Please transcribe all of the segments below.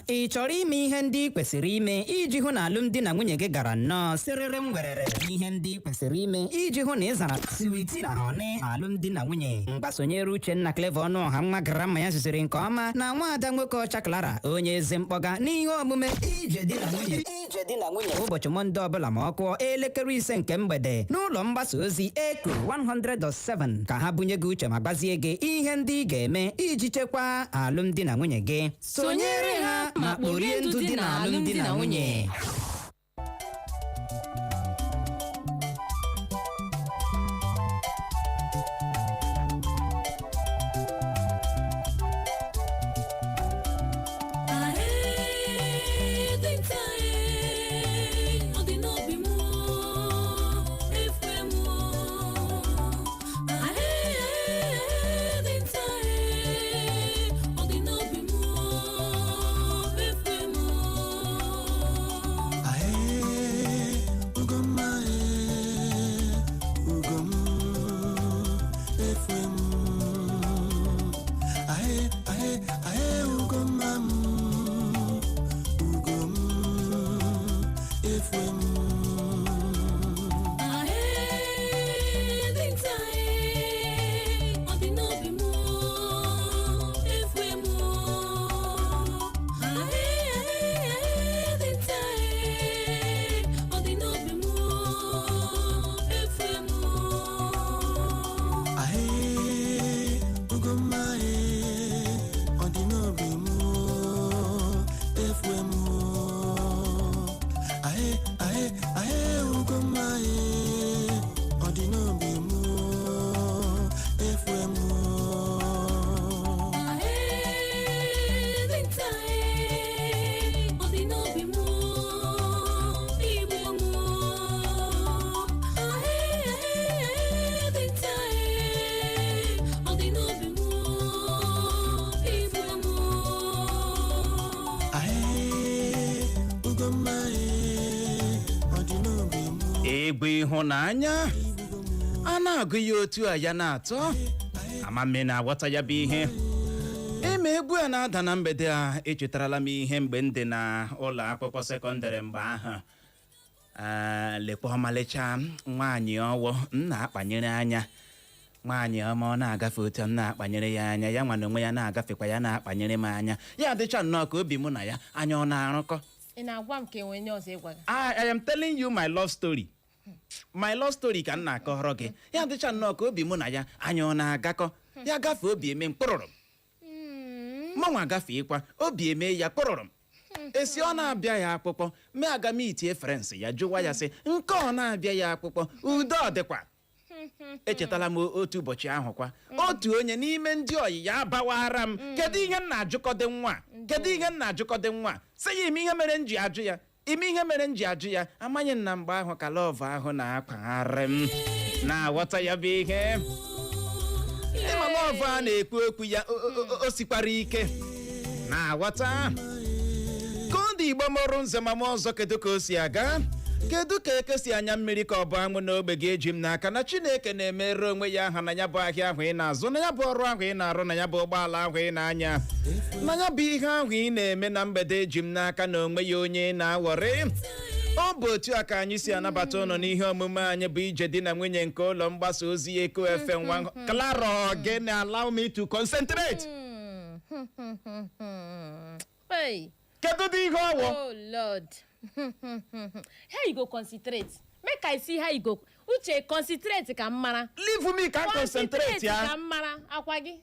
Ị chọrọ ime ihe ndị ị kwesịrị ime iji hụ na alụmdi na nwunye gị gara nnọọ sịrịrị m werere, ihe ndị ị kwesịrị ime iji hụ na ị zara sweetie na honey alụmdi na nwunye? Mgbasonyere Uchenna Clever Ọnụọha, nwa grammar ya zuziri nke ọma, na nwaada nwoke ọcha Clara, onye eze mkpọga, n'ihe omume Ije Di na Nwunye, Ije Di na Nwunye, ụbọchị Mọnde ọbụla ma ọ kụọ elekere 5 nke mgbede n'ụlọ mgbasa ozi Eko 100.7, ka ha bunye gị uche ma gbazie gị ihe ndị ị ga-eme iji chekwaa alụmdi na nwunye gị. Sonyere ha ma kporie ndụ dị na alụmdi na nwunye. Egwu ịhụnanya a na-agụ ya otu a, ya na-atọ amamme na-aghọta ya bụ ihe ime. Egwu a na-ada na mgbede a echetarala m ihe mgbe m dị na ụlọ akwụkwọ sekọndịrị. Mgbe ahụ, lekwa ọmalịcha nwaanyị ọwụ m na-akpanyere anya, nwaanyị ọma. Ọ na-agafe otu m na-akpanyere ya anya, ya nwa na onwe ya na-agafekwa, ya na-akpanyere m anya. Ya adịcha nnọọ ka obi mụ na ya anya ọ na-arụkọ. Ị na-agwa m ka enwe onye ọzọ ịgwa gị? I am telling you my love story, my love story ka m na-akọrọ gị. Ya dịcha nnọọ ka obi mụ na ya anya ọ na-agakọ. Ya gafee, obi eme m kpụrụrụ m. Mụnwa gafeekwa, obi eme ya kpụrụrụ m. Esi ọ na-abịa ya akwụkwọ mee, aga m itie friends ya, jụwa ya sị nke ọ na-abịa ya akwụkwọ, udo ọ dịkwa. Echetala m otu ụbọchị ahụ kwa, otu onye n'ime ndị oyi ya abawara m, "Kedu ihe m na-ajụkọdị nwa a? Kedu ihe m na-ajụkọdị nwa a?" Sị ya, "Ime ihe mere m ji ajụ ya, ime ihe mere m ji ajụ ya." Amaghị m na mgbe ahụ ka love ahụ na-akwagharị m na-aghọta ya bụ ihe. Ịma love a na-ekwu okwu ya, o sikwara ike na-aghọta ka ọ dị. Igbo mụrụ nze ma mụ ọzọ, kedu ka o si aga? Kedu ka eke si anya mmiri ka ọ bụ anwụ n'ogbe gị? Eji m n'aka na Chineke na-emere onwe ya aha na ya bụ ahịa ahụ ị na-azụ, na ya bụ ọrụ ahụ ị na-arụ, na ya bụ ụgbọala ahụ ị na-anya, na ya bụ ihe ahụ ị na-eme na mgbede. Eji m n'aka na onwe ya onye ị na-aghọrị. Ọ bụ otu a ka anyị si anabata ụnụ n'ihe omume anyị bụ Ije Di na Nwunye nke ụlọ mgbasa ozi Eko FM 1. Clara ogene, allow me to concentrate. Hey. Kedu dị ihe ọwụ? Oh Lord, how you go concentrate? Make I see how you go. Uche, concentrate ka m mara. Leave me ka concentrate ya. Ka m mara akwa gị.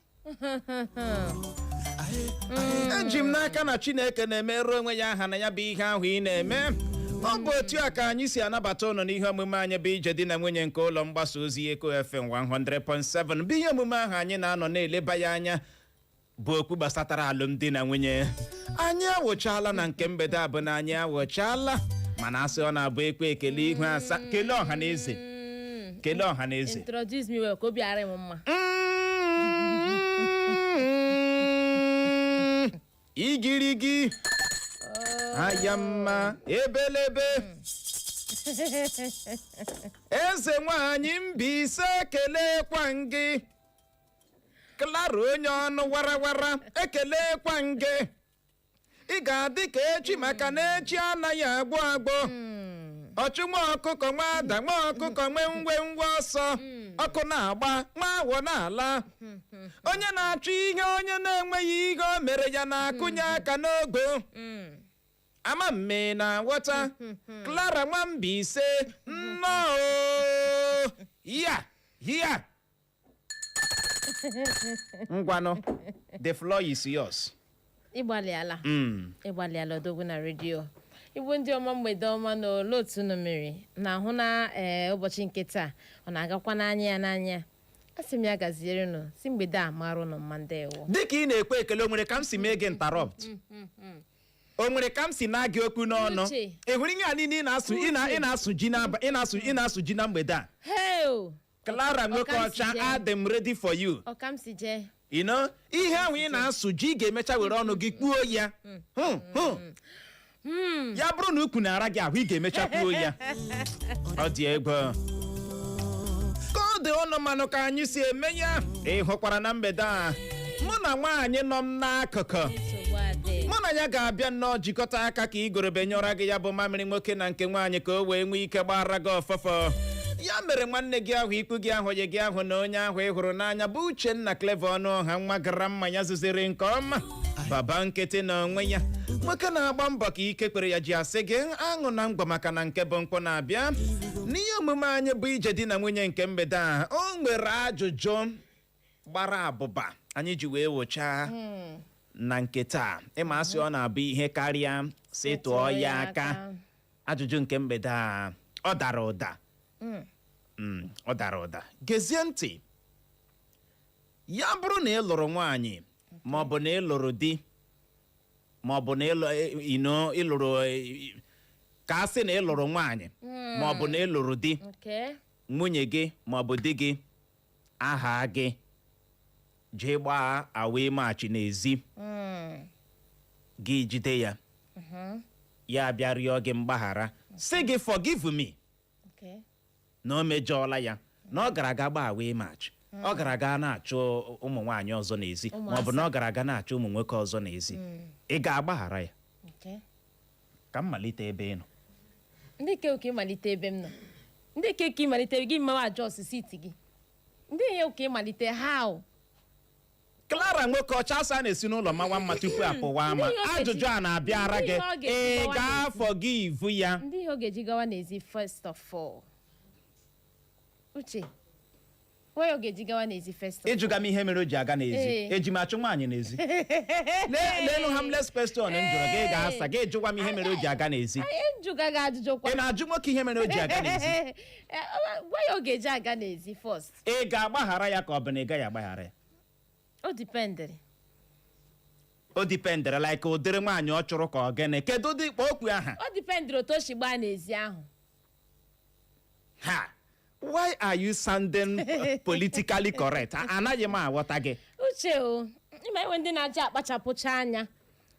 Eji m n'aka na Chineke na-emerụ onwe ya aha na ya bụ ihe ahụ ị na-eme. Ọ bụ otu a ka anyị si anabata ụnụ n'ihe omume anyị bụ Ije Di na Nwunye nke ụlọ mgbasa ozi Eko FM 100.7, bụ ihe omume ahụ anyị na-anọ na-eleba ya anya bụ okwu gbasatara alụmdi na nwunye. Anyị awụchala na nke mgbede a bụ na anyị awụchala, mana asị ọ na-abụ ekwe ekele ihu asa. Kelee ọha na eze, kelee ọha na eze. Introduce me well ka obi ghara m mma. Igirigi aya mma, ebelebe eze nwanyị Mbaise, ekelekwa gị. Clara onye ọnụ warawara, ekelekwa gị. Ị ga-adị ka echi, maka na echi anaghị agbụ agbụ. Ọchụ nwa ọkụkọ nwa ada, nwa ọkụkọ nwe ngwe ngwe ọsọ, ọkụ na-agba nwa awọ na-ala. Onye na-achọ ihe onye na-enweghị ihe o mere ya na-akụnye aka n'ogbo. Ama mme na nghọta. Clara Nwambise, nnọọ ya ya. Ngwanụ, the floor is yours. Ịgbalịala. Ịgbalịala, odogwu na redio Igbo. Ndị ọma, mgbede ọma. Na olee otu unu mere na ahụ na ee ụbọchị nke taa? Ọ na-agakwa n'anya ya n'anya. A sị m ya gaziere unu, si mgbede a mara unu mma. Ndewo. Dịka ị na-ekwe ekele, o nwere ka m si mee gị interrupt? O nwere ka m si na gị okwu n'ọnụ? Uche. Ị hụrụ ihe a niile ị na-asụ, ị na-asụ ji n'aba, ị na-asụ ji na mgbede a? Hey! Clara nwoke Ọka m si ọcha, jee. adị m ready for you. Ọka m si jee. You know, ihe ahụ ị na-asụ ji, ị ga-emecha were ọnụ gị kpuo ya. Hụ, hụ. Ya bụrụ na ukwu na-ara gị ahụ, ị ga-emecha kpuo ya. Ọ dị egwu ka ọ dị ọnụ manụ ka anyị si eme ya. Ị hụkwara na mgbede a, mụ na nwaanyị nọ m n'akụkụ, Nsogbu adị. mụ na ya ga-abịa nnọọ jikọta aka ka igorobe nyọra gị ya bụ mamịrị nwoke na nke nwaanyị, ka o wee nwee ike gbara gị ọfọfọ. Ya mere nwanne gị ahụ, ikwu gị ahụ, onye gị ahụ na onye ahụ ị hụrụ n'anya bụ Uchenna Clever ọnụ ọha, nwa gara mma ya zuziri nke ọma, baba nkịtị na onwe ya, nwoke na-agba mbọ ka ike kwere ya ji asị gị aṅụ na ngwa, maka na nke bụ nkwụ na-abịa n'ihe omume anyị bụ ije di na nwunye nke mgbede a. O nwere ajụjụ gbara abụba anyị ji wee wụchaa na nke taa. Ịma asị ọ na-abụ ihe karịa si tụọ ya aka. Ajụjụ nke mgbede a, ọ dara ụda. Ọ dara ụda. Gezie ntị. Ya bụrụ na ị lụrụ nwaanyị, ma ọ bụ na ị lụrụ di, ma ọ bụ na ị lụrụ, ka a sị na ị lụrụ nwaanyị ma ọ bụ na ị lụrụ di, nwunye gị ma ọ bụ di gị aha gị jee gbaa away match n'ezi, gị jide ya, ya bịa rịọ gị mgbaghara, sị gị forgive me, na o mejọọla ya, na ọ gara aga gbaa away match, ọ gara aga na-achụ ụmụ nwaanyị ọzọ n'ezi, ma ọ bụ na ọ gara aga na-achụ ụmụ nwoke ọzọ n'ezi, ị ga-agbaghara ya? Ka m malite ebe ị nọ. Ndị ke ka ịmalite ebe m nọ, ndị ke ka ịmalite gị mewe adjust seat gị, ndị ihe ka ịmalite how? Clara nwoke ọcha, asa na-esi n'ụlọ mawa mma tupu apụwa ama. Ndị ihe ọ ga-eji- Ajụjụ a na-abịara ndị gị. ihe ọ ga-eji Ị gawa. ga-afọ gị ivu ya? Ndị ihe ọ ga-eji gawa n'ezi, first of all, Uche, why ọ ga-eji gawa n'ezi first of Ịjụga m ihe mere o ji aga n'ezi? Ee. Eji m achụ nwaanyị n'ezi? Leelu harmless question m jụrụ gị, ga-asa gị jụwa m ihe mere o ji aga n'ezi. Anyị njụga gị ajụjụ kwa. Ị na-ajụ nwoke ihe mere o ji aga n'ezi? Gwa ya ọ ga-eji aga n'ezi first. Ị ga-agbaghara ya ka ọ bụ na ị gaghị agbaghara ya? O dependịrị. O dependere like ụdịrị nwaanyị ọ chụrụ ka ọ gịnị? Kedu ụdị ikpo okwu aha? O dependịrị otu o si gbaa n'ezi ahụ. Ha, why are you sounding politically correct? Anaghị m aghọta gị. Uche o, ịma enwe ndị na-aja akpachapụcha anya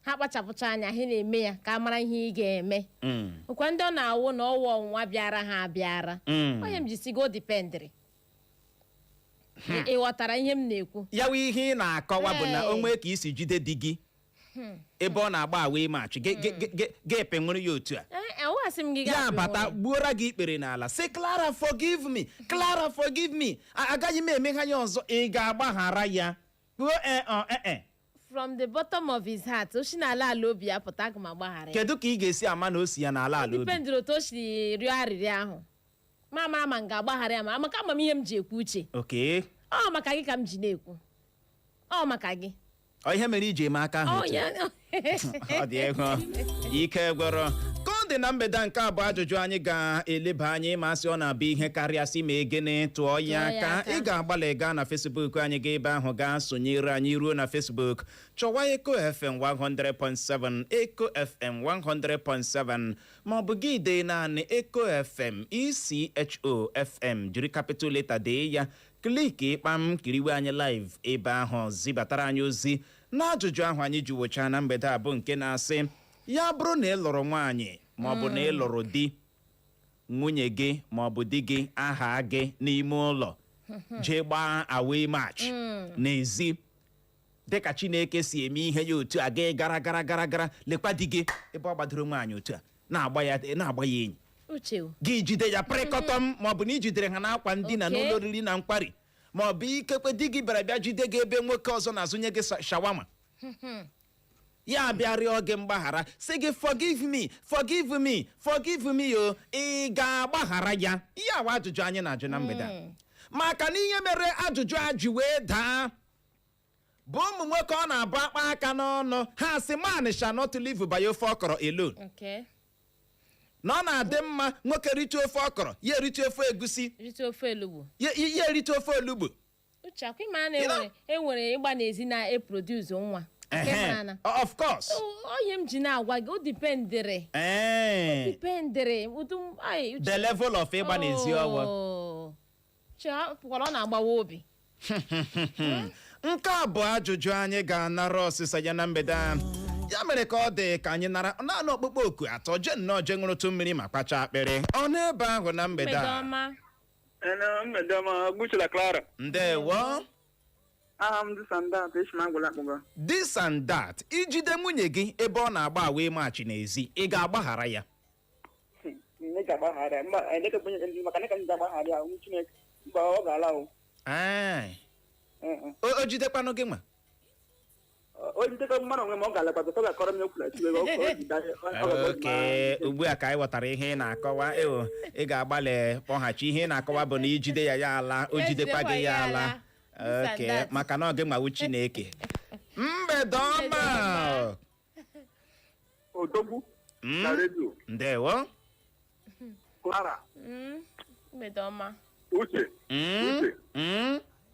ha, akpachapụcha anya ha na-eme ya ka a mara ihe ị ga-eme. Nkwa ndị ọ na-awụ na ọwụ ọnwụnwa bịara ha abịara. Onye m ji sigo o dependịrị. Ị ghọtara ihe m na-ekwu? Ya wụ ihe ị na-akọwa bụ na Hey. o nwee ka isi jide di gị ebe ọ na-agba away match, gị penwere ya otu a, Ee, awụghasị m gị ya gaa bata pịnwụrụ. gbuora gị ikpere n'ala, sị, "Clara, forgive me. Clara, forgive me. Agaghị m emegha ya ọzọ," ị ga-agbaghara ya? Kwuo ee ọ ee. From the bottom of his heart, o si n'ala ala obi ya pụta, aga m agbaghara ya. Kedu ka ị ga-esi ama na o si ya n'ala ala obi? Dependịrị otu o si rịọ arịrịọ ahụ, ma mara ma m ga-agbaghara ya, ma maka ama m ihe m ji ekwu, Uche. Ọ maka gị ka m ji na-ekwu, ọ maka gị. Ọ ihe mere iji eme aka ahụ Ọ otu a? ya. Ọ dị ego ike gwọrọ ka ọ dị na mgbede. Nke abụọ, ajụjụ anyị ga-eleba anya, ịma asị ọ na-abụ ihe karịa sị ma egene tụọ ya Tụọ ya aka. aka. Ị ga-agbalị gaa na Facebook anyị, gaa ebe ahụ gaa sonyere anyị. Ruo na Facebook, chọwa Eco FM 100.7, Eco FM 100.7, ma ọ bụ gị dee naanị Eco FM, ECHO FM, jiri capital letter dee ya. Click kpam, kiriwe anyị live ebe ahụ. Zibatara anyị ozi n'ajụjụ ahụ anyị ji wochaa na mgbede a, bụ nke na-asị, ya bụrụ na ị lụrụ nwaanyị ma ọ bụ na ị lụrụ di, nwunye gị ma ọ bụ di gị aha gị n'ime ụlọ jee gbaa away match n'ezi. Dịka Chineke si eme ihe ya otu a, gị gara gara gara gara lekwa di gị ebe ọ gbadoro nwaanyị otu a, na-agba ya enyi. Uche o. Gị jide ya pịrịkọtọm, ma ọ bụ na ị jidere ha n'akwa ndina n'ụlọ oriri na nkwari, ma ọ bụ ikekwe di gị bịara bịa jide gị ebe nwoke ọzọ na-azụnye gị shawarma, ya bịa rịọ gị mgbaghara, sị gị, "Forgive me, forgive me, forgive me" o, ị ga-agbaghara ya? Ihe awa ajụjụ anyị na-ajụ na mgbede a, maka na ihe mere ajụjụ a ji wee daa bụ ụmụ nwoke ọ na-abụ akpa aka n'ọnụ ha sị, "Man shall not live by ofe ọkọrọ alone." Na ọ na-adị mma nwoke rite ofe ọkọrọ, ya erite ofe egusi, rite ofe olugbu, ya erite ofe olugbo. Uche, akwa ịma na enwere ịgba n'ezi na-eproduce nwa nke mara na Of course. Onye m ji na-agwa gị, o dependịrị dependịrị ụdị ai, Uche. The level of ịgba n'ezi ọwụ. Oh. Uche, pụkwara ọ na-agbawa obi. Nke a bụ ajụjụ anyị ga-anara ọsịsa ya na mgbede a. Ya mere ka ọ dị ka anyị nara naanị ọkpụkpọ oku atọ, jee nnọọ jee ṅụrụtụ mmiri ma kpacha akpịrị ọ n'ebe ahụ na mgbede Mgbede a. ọma. Hello, mgbede ọma, Gbuchila Clara. Ndewo. Aha m dị Sandat, esi m Agwụla akpụga. This and that, ijide nwunye gị ebe ọ na-agba awa maachị n'ezi, ị ga-agbaghara ya? Nne ga-agbaghara ya. Mba, eleke maka na ka m ji agbaghara ya, ụmụ Chineke. Mba, ọ ga-ala o. Ee. Ee, ee. O jidekwanụ gị nwa? O jidekwa mmadụ onwe m, ọ ga-alakwa, ọ ga-akọrọ m okwu na Chineke, o ji Oke, ugbu a ka anyị ghọtara ihe ị na-akọwa. Ewo, ị ga-agbalị kpọghachi. Ihe ị na-akọwa bụ na ijide ya, ya ala, o jidekwa gị, ya ala. Oke, maka na ọ gị nwawu Chineke. Mgbede ọma. Odogwu na redio. Ndewo. Clara. Mgbede ọma. Uche. Uche.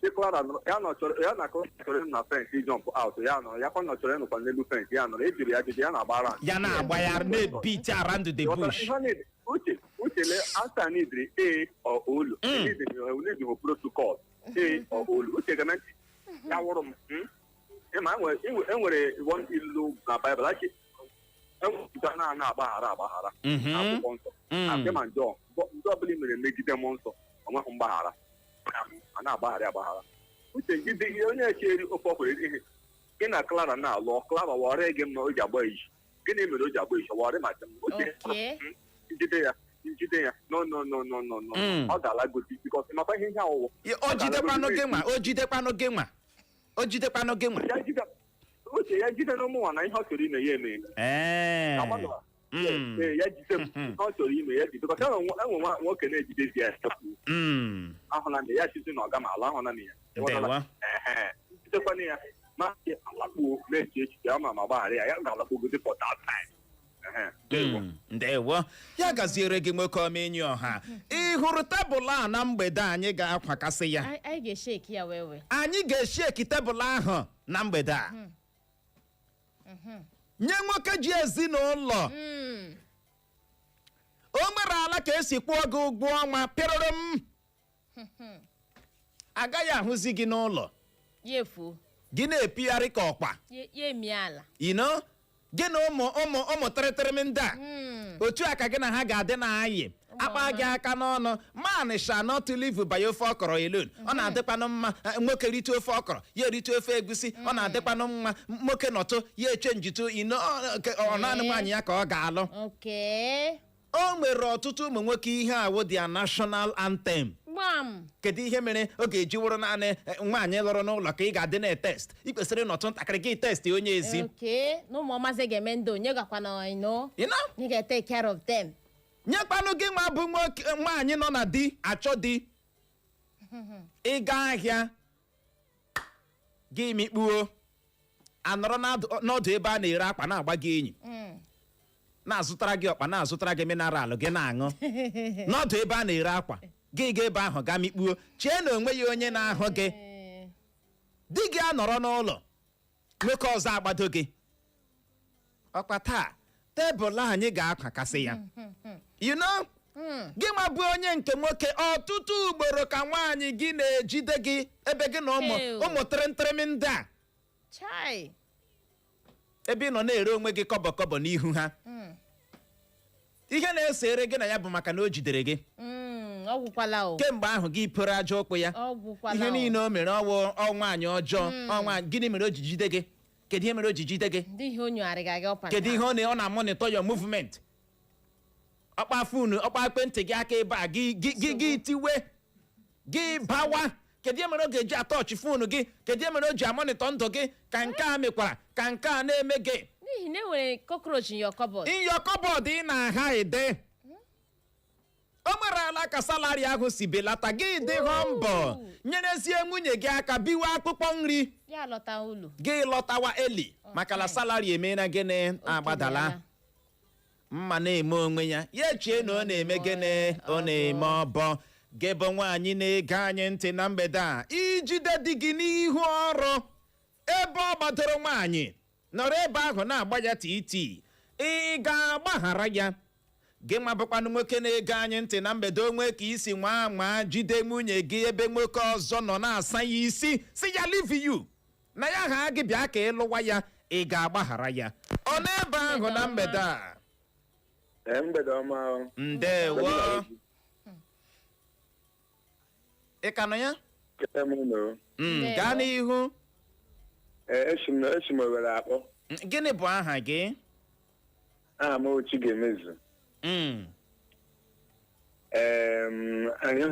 Si Clara ya nọ chọrọ ya na Clara chọrọ ịnọ na fence jump out, ya nọ ya kwa nọ chọrọ ịnọkwa n'elu fence, ya nọrọ ejiri ya jide ya na-agba round. Ya na-agba ya na-ebeat around the bush. Ihe need Uche, Uche, le answer needri a or olu need protocol a or olu. Uche, gana ntị, ya wụrụ m ịma enwere one ilu na Baịbụl achị enwere na agbaghara agbaghara akwụkwọ nsọ. Akị ma njọ njọ ọbụla i mere megide mmụọ nsọ, onweghị mgbaghara, a na-agbaghara agbaghara. Uche, gide ihe onye echeri ofe ọkwere ihe gị na Clara na-alụ, Clara wọrị gị mma o ji agba iji, gịnị mere o ji agba iji wọrị ma Uche. Njide ya, njide ya, no, no, no, no, no, no. Ọ ga-alagosi because makwa ihe awụwụ. O jidekwanụ gị nwa? O jidekwanụ gị nwa? O jidekwanụ gị nwa? Ya jide, Uche, ya jide n'ụmụ nwa na ihe ọ chọrọ ime ya eme. Ee, ya jide m, ihe ọ chọrọ ime ya jide, because enwe nwa nwoke na-ejidezi ya. Ahụla m ya chizi na ọga ma ala, ahụla m ya. Ndewo. Ehe, jidekwana ya ma alakpuo na-eche echiche ama ma gbaghara ya, ya ga-alakpugodi for that time. Ehe, ndewo. Ndewo, ya gaziere gị, nwoke ọma. Enyi ọha, ị hụrụ tebụl a na mgbede a, anyị ga-akwakasị ya. Anyị ga-eshake ya wee wee. Anyị ga-eshake tebụl ahụ na mgbede a. Nye nwoke ji ezinụlọ, o nwere ala ka esi kwụọ gị ụgwọ ọnwa pịrịrị m, agaghị ahụzi gị n'ụlọ. Ya efuo. Gị na-epigharị ka ọkpa. Ya emie ala. Gị na ụmụ ụmụ ụmụ tịrịtịrị ndị a, otu a ka gị na ha ga-adị na-ayị akpa gị aka n'ọnụ. Man shall not live by ofe ọkọrọ alone. Ọ na-adịkwanụ mma nwoke rite ofe ọkọrọ, ya erite ofe egusi. Ọ na-adịkwanụ mma nwoke nọtụ, ya eche njitụ ino ọ naanị nwaanyị ya ka ọ ga-alụ. O nwere ọtụtụ ụmụ nwoke ihe awụ their national anthem. Gbam. Kedu ihe mere ọ ga-eji wụrụ naanị nwaanyị lụrụ n'ụlọ ka ị ga-adị na-etest? Ị kwesịrị ịnọtụ ntakịrị gị test onye ezi. Okay, na ụmụ ọmazi ga-eme ndị onye gakwa na ino. You know? You ga-take care of them. Nyekwanụ gị nwa bụ nwoke, nwaanyị nọ na di achọ di, ịga ahịa gị mikpuo anọrọ n'ọdụ ebe a na-ere akpa na-agba gị enyi, na-azụtara gị ọkpa, na-azụtara gị mineral gị na-aṅụ n'ọdụ ebe a na-ere akwa. Gị ga ebe ahụ ga mikpuo, chee na onwe ya onye na-ahụ gị. Di gị anọrọ n'ụlọ, nwoke ọzọ agbado gị ọkpa. Taa tebụl anyị ga-akwakasị ya. Gị ma bụ onye nke nwoke, ọtụtụ ugboro ka nwaanyị gị na-ejide gị ebe gị na ụmụ Ew. ụmụ tịrịntịrịm ndị a, Chai. ebe ị nọ na-ere onwe gị kọbọ kọbọ n'ihu ha. Ihe na-esere gị na ya bụ maka na o jidere gị. Ọ gwụkwala o. Kemgbe ahụ gị pụrụ aja ụkwụ ya. Ọ gwụkwala Ihe o. niile o mere, ọwụ ọnwaanyị ọjọọ, ọnwa. Gịnị mere o ji jide gị? Kedu ihe mere o ji jide gị? Ndị ihe o nyogharịga gị ọpa. Kedu ihe ọ na-amonitor your movement? Ọkpa phone, ọkpa ekwentị gị aka ebe a, gị gị gị gị tiwe, gị bawa. Kedu ihe mere ọ ga-eji atọchị phone gị? Kedu ihe mere o ji amonitor ndụ gị? Ka nke a mekwara ka nke a na-eme gị. N'ihi na e nwere cockroach in your cupboard. In your cupboard ị na-aha ede. O nwere ala ka salary ahụ si belata, gị dị humble, nyerezie nwunye gị aka biwe akpụkpọ nri. Ya lọta ụlọ. Gị lọtawa eli maka na salary emeela gịnị? Agbadala. Mma na-eme onwe ya, ya echie na ọ na-eme gịnị? Ọ na-eme ọbọ. Gị bụ nwaanyị na-ege anyị ntị na mgbede a, ijide di gị n'ihu ọrụ ebe ọ gbadoro nwaanyị, nọrọ ebe ahụ na-agba ya titi, ị ga-agbaghara ya? Gị nwa bụkwanụ nwoke na-ege anyị ntị na mgbede, onwe ka isi nwa nwa jide nwunye gị ebe nwoke ọzọ nọ na-asa ya isi, si ya leave you, na ya ha gị bịa ka ịlụwa ya, ị ga-agbaghara ya? Ọ n'ebe ahụ na mgbede a. Ee, mgbede ọma o. Ndewo. Ị ka nọ ya? Kele m unu. Ndewo. Gaa n'ihu. Ee, esi m Owere akpọ. Gịnị bụ aha gị? Aha m Ochi ga-emezu. Anyị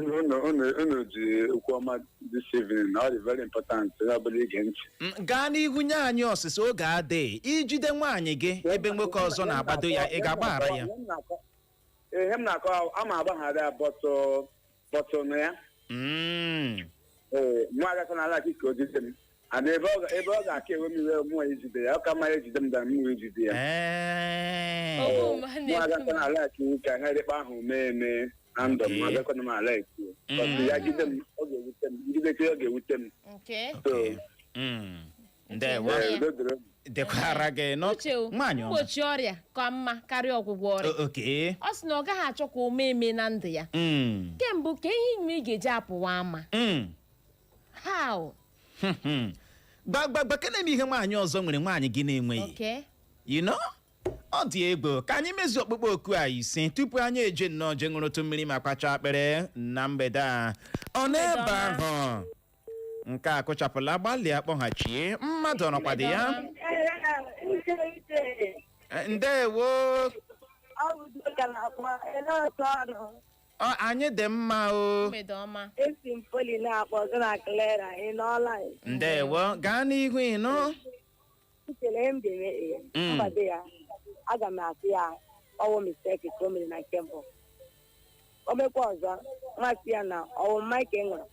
unu ji okwu ọma this evening na ọ dị very important onye ọbụla ige ntị. Gaa n'ihu nye anyị ọsịsa, oge adịghị. Ijide nwaanyị gị ebe nwoke ọzọ na-agbado ya, ị ga-agbaghara ya? Ee, ihe m na-akọ, ama agbaghara ya, bọtụ na ya. Ee, mụ agakọ na ala ka o jide m and ebe ọ ga-aka ewe m iwe, mụ ejide ya, ọ ka mma ejide m dara mụ ejide ya. Ogbu ma Mụ agakọ na ala ka ihe dịkpa ahụ mee eme na ndụ m. Agakọ na m ala eki bọtụ ya jide m, ọ ga-ewute m, njideke ọ ga-ewute m. Nke So, Ndewo. ee, udo dịrị unu. Dịkwara gị nọ. Uche o, Nwaanyị ọma. mgbochi ọrịa ka mma karịa ọgwụgwọ ọrịa. Oke. Ọ sị na ọ gaghị achọ ka o mee eme na ndụ ya. Kemgbe ka ihe ime ị ga-eji apụwa ama. How? Gbagba kene m ihe nwaanyị ọzọ nwere nwaanyị gị na-enweghị. Ọ dị egwu. Ka anyị mezuo okpukpe oku a ise tupu anyị eje nnọọ je ṅụrụtụ mmiri ma kpacha akpịrị na mgbede a. Ọ n'ebe Mgbede ahụ nke a kụchapụla, gbalịa kpọghachie. Mmadụ ọnọkwadị ya? Uche, Uche. Ndewo. Ọ bụ Doka na-akpọ ele otu ọrụ. Ọ, anyị dị mma o. Mgbede ọma. Esi m poli na-akpọ gị na Clara, ị nọọla? Ndewo, gaa n'ihu ịnụ. Uchele m ga-eme mgbado ya, aga m asị ya ọwụ mistake ka o mere na nke mbụ. O mekwa ọzọ, masị ya na ọwụ mmanya ka ị ṅụrụ.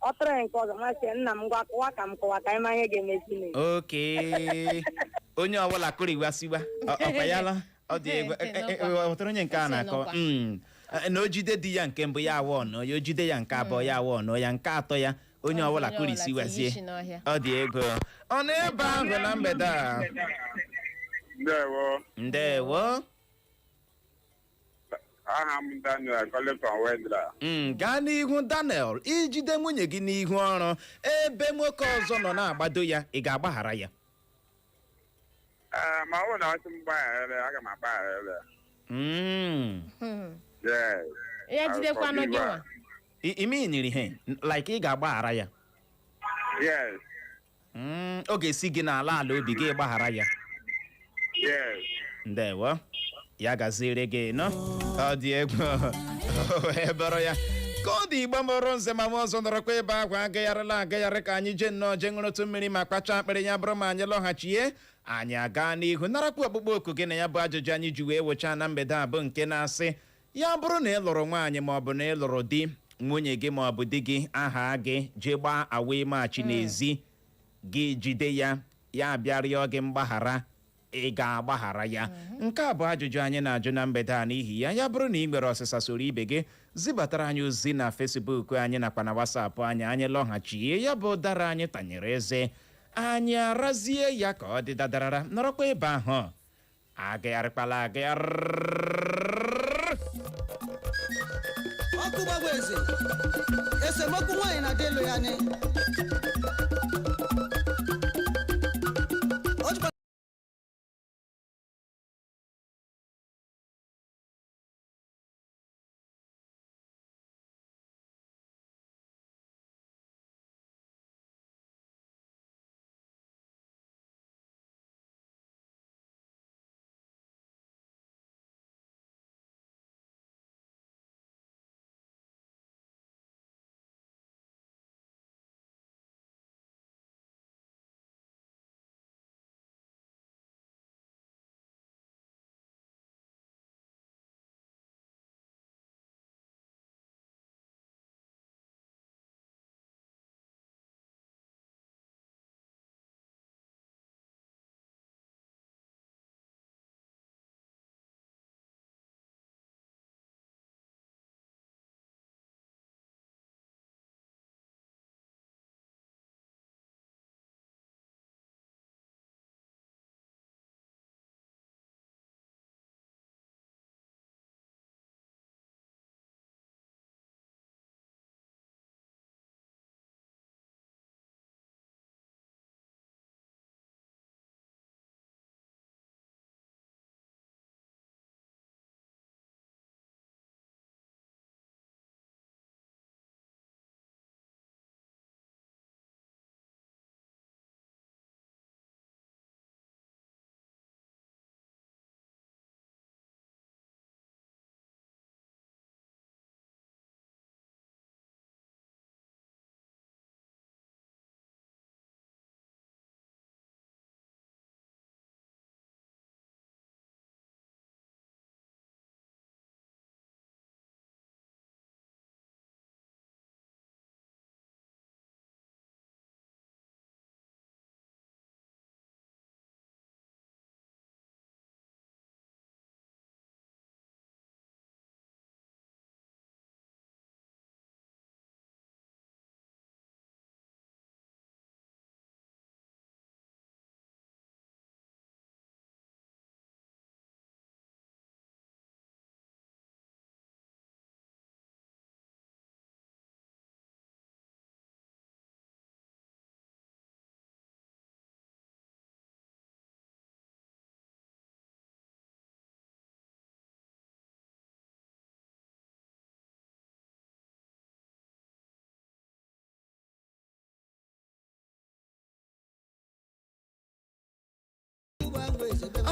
Ọ tụrụ ya nke ọzọ, masị ya, nna m, ngwa kụwa ka m kụwa ka anyị ma ihe ga-emezi m. Oke onye ọbụla kụriwasiwa ọkwa ya la. Ọ dị egwu. Ghọtara onye nke a na-akọ. Nọkwa. Na o jide di ya nke mbụ, ya awọ ọnọ ya. O jide ya nke abụọ, ya awọ ọnọ ya. Nke atọ ya, onye ọbụla Onye ọbụla kụrisiwazie. tinye isi n'ọhịa. Ọ dị egwu. Ọ n'ebe ahụ na mgbede a. Ndewo. Ndewo. Aha m Daniel calling from Wedra. Gaa n'ihu Daniel. Ijide nwunye gị n'ihu ọrụ ebe nwoke ọzọ nọ na-agbado ya, ị ga-agbaghara ya? Ee, ma ọ bụrụ na ọ sị m gbaghara ya, aga m agbaghara ya. Yes. Ya jidekwanụ gị nwa. Ime nyere ihe like ị ga-agbaghara ya? Yes. Ọ ga-esi gị n'ala ala obi gị gbaghara ya? Yes. Ndewo, ya gaziere gị nọ. Ọ dị egwu. Wee bụrụ ya ka ọ dị. Igbo mụrụ nze ma ọzọ, nọrọkwa ebe ahụ, agagharịla agagharị. Ka anyị jee nnọọ jee ṅụrụtụ mmiri ma kpacha akpịrị. Ya bụrụ ma anyị lọghachie, anyị aga n'ihu narakwa ọkpụkpọ oku gị na ya bụ ajụjụ anyị ji wee wụchaa na mgbede a, bụ nke na-asị, ya bụrụ na ị lụrụ nwaanyị ma ọ bụ na ị lụrụ di, nwunye gị ma ọ bụ di gị aha gị jee gbaa away match n'ezi, gị jide ya, ya bịa rịọ gị mgbaghara, ị ga-agbaghara ya? Nke a bụ ajụjụ anyị na-ajụ na mgbede a. N'ihi ya, ya bụrụ na ị nwere ọsịsa, soro ibe gị zibatara anyị ozi na Facebook anyị nakwa na WhatsApp anyị. Anyị lọghachie, ya bụ ụdara anyị tanyere eze, anyị arazie ya ka ọ dị dadarara. Nọrọkwa ebe ahụ, agagharịkwala agagharị. Ọkụ gbagba eze esemokwu nwaanyị na di elu ya ni o jikwa.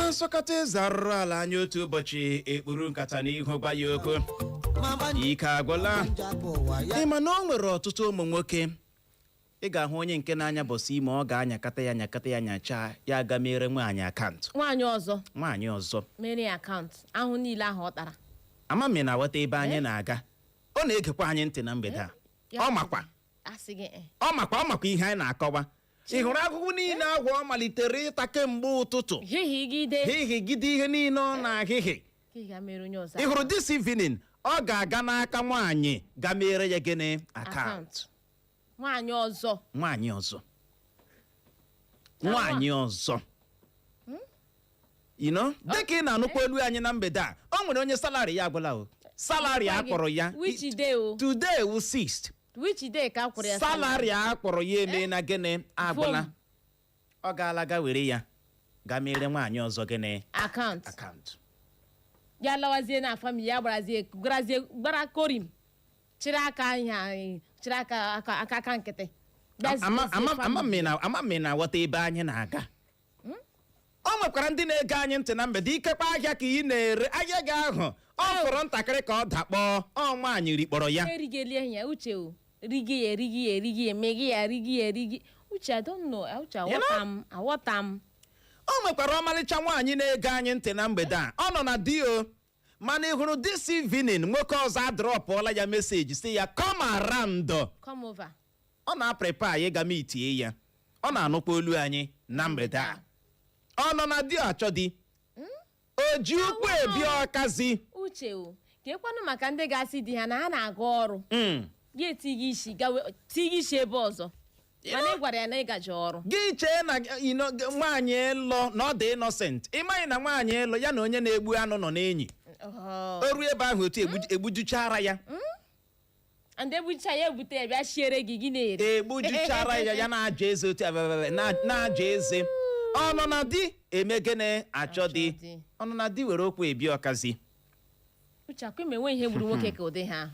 Asọkata eze arụrụ ala anya otu ụbọchị, ekpuru nkata n'ihu gwa ya okwu. Ike agwụla. Ị ma na o nwere ọtụtụ ụmụ nwoke ị ga-ahụ, onye nke na-anya bọsị ime, ọ ga-anyakata ya, nyakata ya, nyachaa ya, aga mere nwaanyị account. Nwaanyị ọzọ. Nwaanyị ọzọ. Mere ya account ahụ niile ahụ ọ tara. Ama m ị na-aghọta ebe anyị na-aga. Ọ na-egekwa anyị ntị na mgbede a. Ya. Ọ makwa. Asị gị eh. Ọ makwa, ọ makwa ihe anyị na-akọwa. Ị hụrụ agụgụ niile agwọ ọ malitere ịta kemgbe ụtụtụ, hihigide, hihigide ihe niile ọ na-ahịhị. Ka ị ga mere onye ọzọ. Ị hụrụ this evening, ọ ga-aga n'aka nwaanyị ga mere ya gịnị? Account. Account nwaanyị ọzọ. Nwaanyị ọzọ, nwaanyị ọzọ. Dịka ị na-anụkwa olu anyị na mgbede a, o nwere onye salary ya agwụla. O salary a kpọrọ ya Which day o? Today wu 6th. Which day ka a kwụrụ ya? Salary a kpọrọ ya eme na gịnị? Agwụla. Vom. Ọ gaala ga were ya ga mere nwaanyị ọzọ gịnị? Account. Account. Ya lawazie na family ya, gbarazie gbarazie gbara korim, chịrị aka ihe anyị, chịrị aka aka aka aka nkịtị. Bịazie Ama family. ama m na aghọta ebe anyị na-aga. O nwekwara ndị na-ege anyị ntị na mgbede, ikekwe ahịa ka ị na-ere, ahịa gị ahụ ọ fọrọ ntakịrị ka ọ dakpọọ, ọ nwaanyị rikpọrọ ya. Erigelie ya, Uche, o rigi ya, erigi ya, erigi ya, emegi ya, rigi ya, erigi. Uche, I don't know, Uche. You know? Aghọta m, aghọta m. O nwekwara ọmalịcha nwaanyị na-ege anyị ntị na mgbede a, ọ nọ na di o, mana ị hụrụ this evening, nwoke ọzọ adropụọla ya message si ya come around. Come over. Ọ na-aprepare anyị ga meetie ya. Ọ na-anụkwa olu anyị na mgbede a. Ọ nọ na di, achọ di, o ji ụkwụ ebi ọkazi. Uche, o ka ekwanụ maka ndị ga-asị di ha na ha na-aga ọrụ, gị etighị isi gawe tighị isi ebe ọzọ, mana ị gwara ya na ịgaje ọrụ. Gị chee na nwaanyị ịlụ na ọ dị innocent. Ị maghị na nwaanyị ịlụ ya na onye na-egbu anụ nọ n'enyi. Oh. O ruo ebe ahụ otu egbujuchara ya. And ebucha ya, ebute ya, bịa shiere gị, gị na-eri. Egbujuchara ya, ya na-aja eze otu abababa, na-aja eze. Ọ nọ na di eme gịnị? Achọ di. Achọ di. Ọ nọ na di were okwu ebi ọkazi. Uche, akwa ime enwe ihe gburu nwoke ka ụdị ha.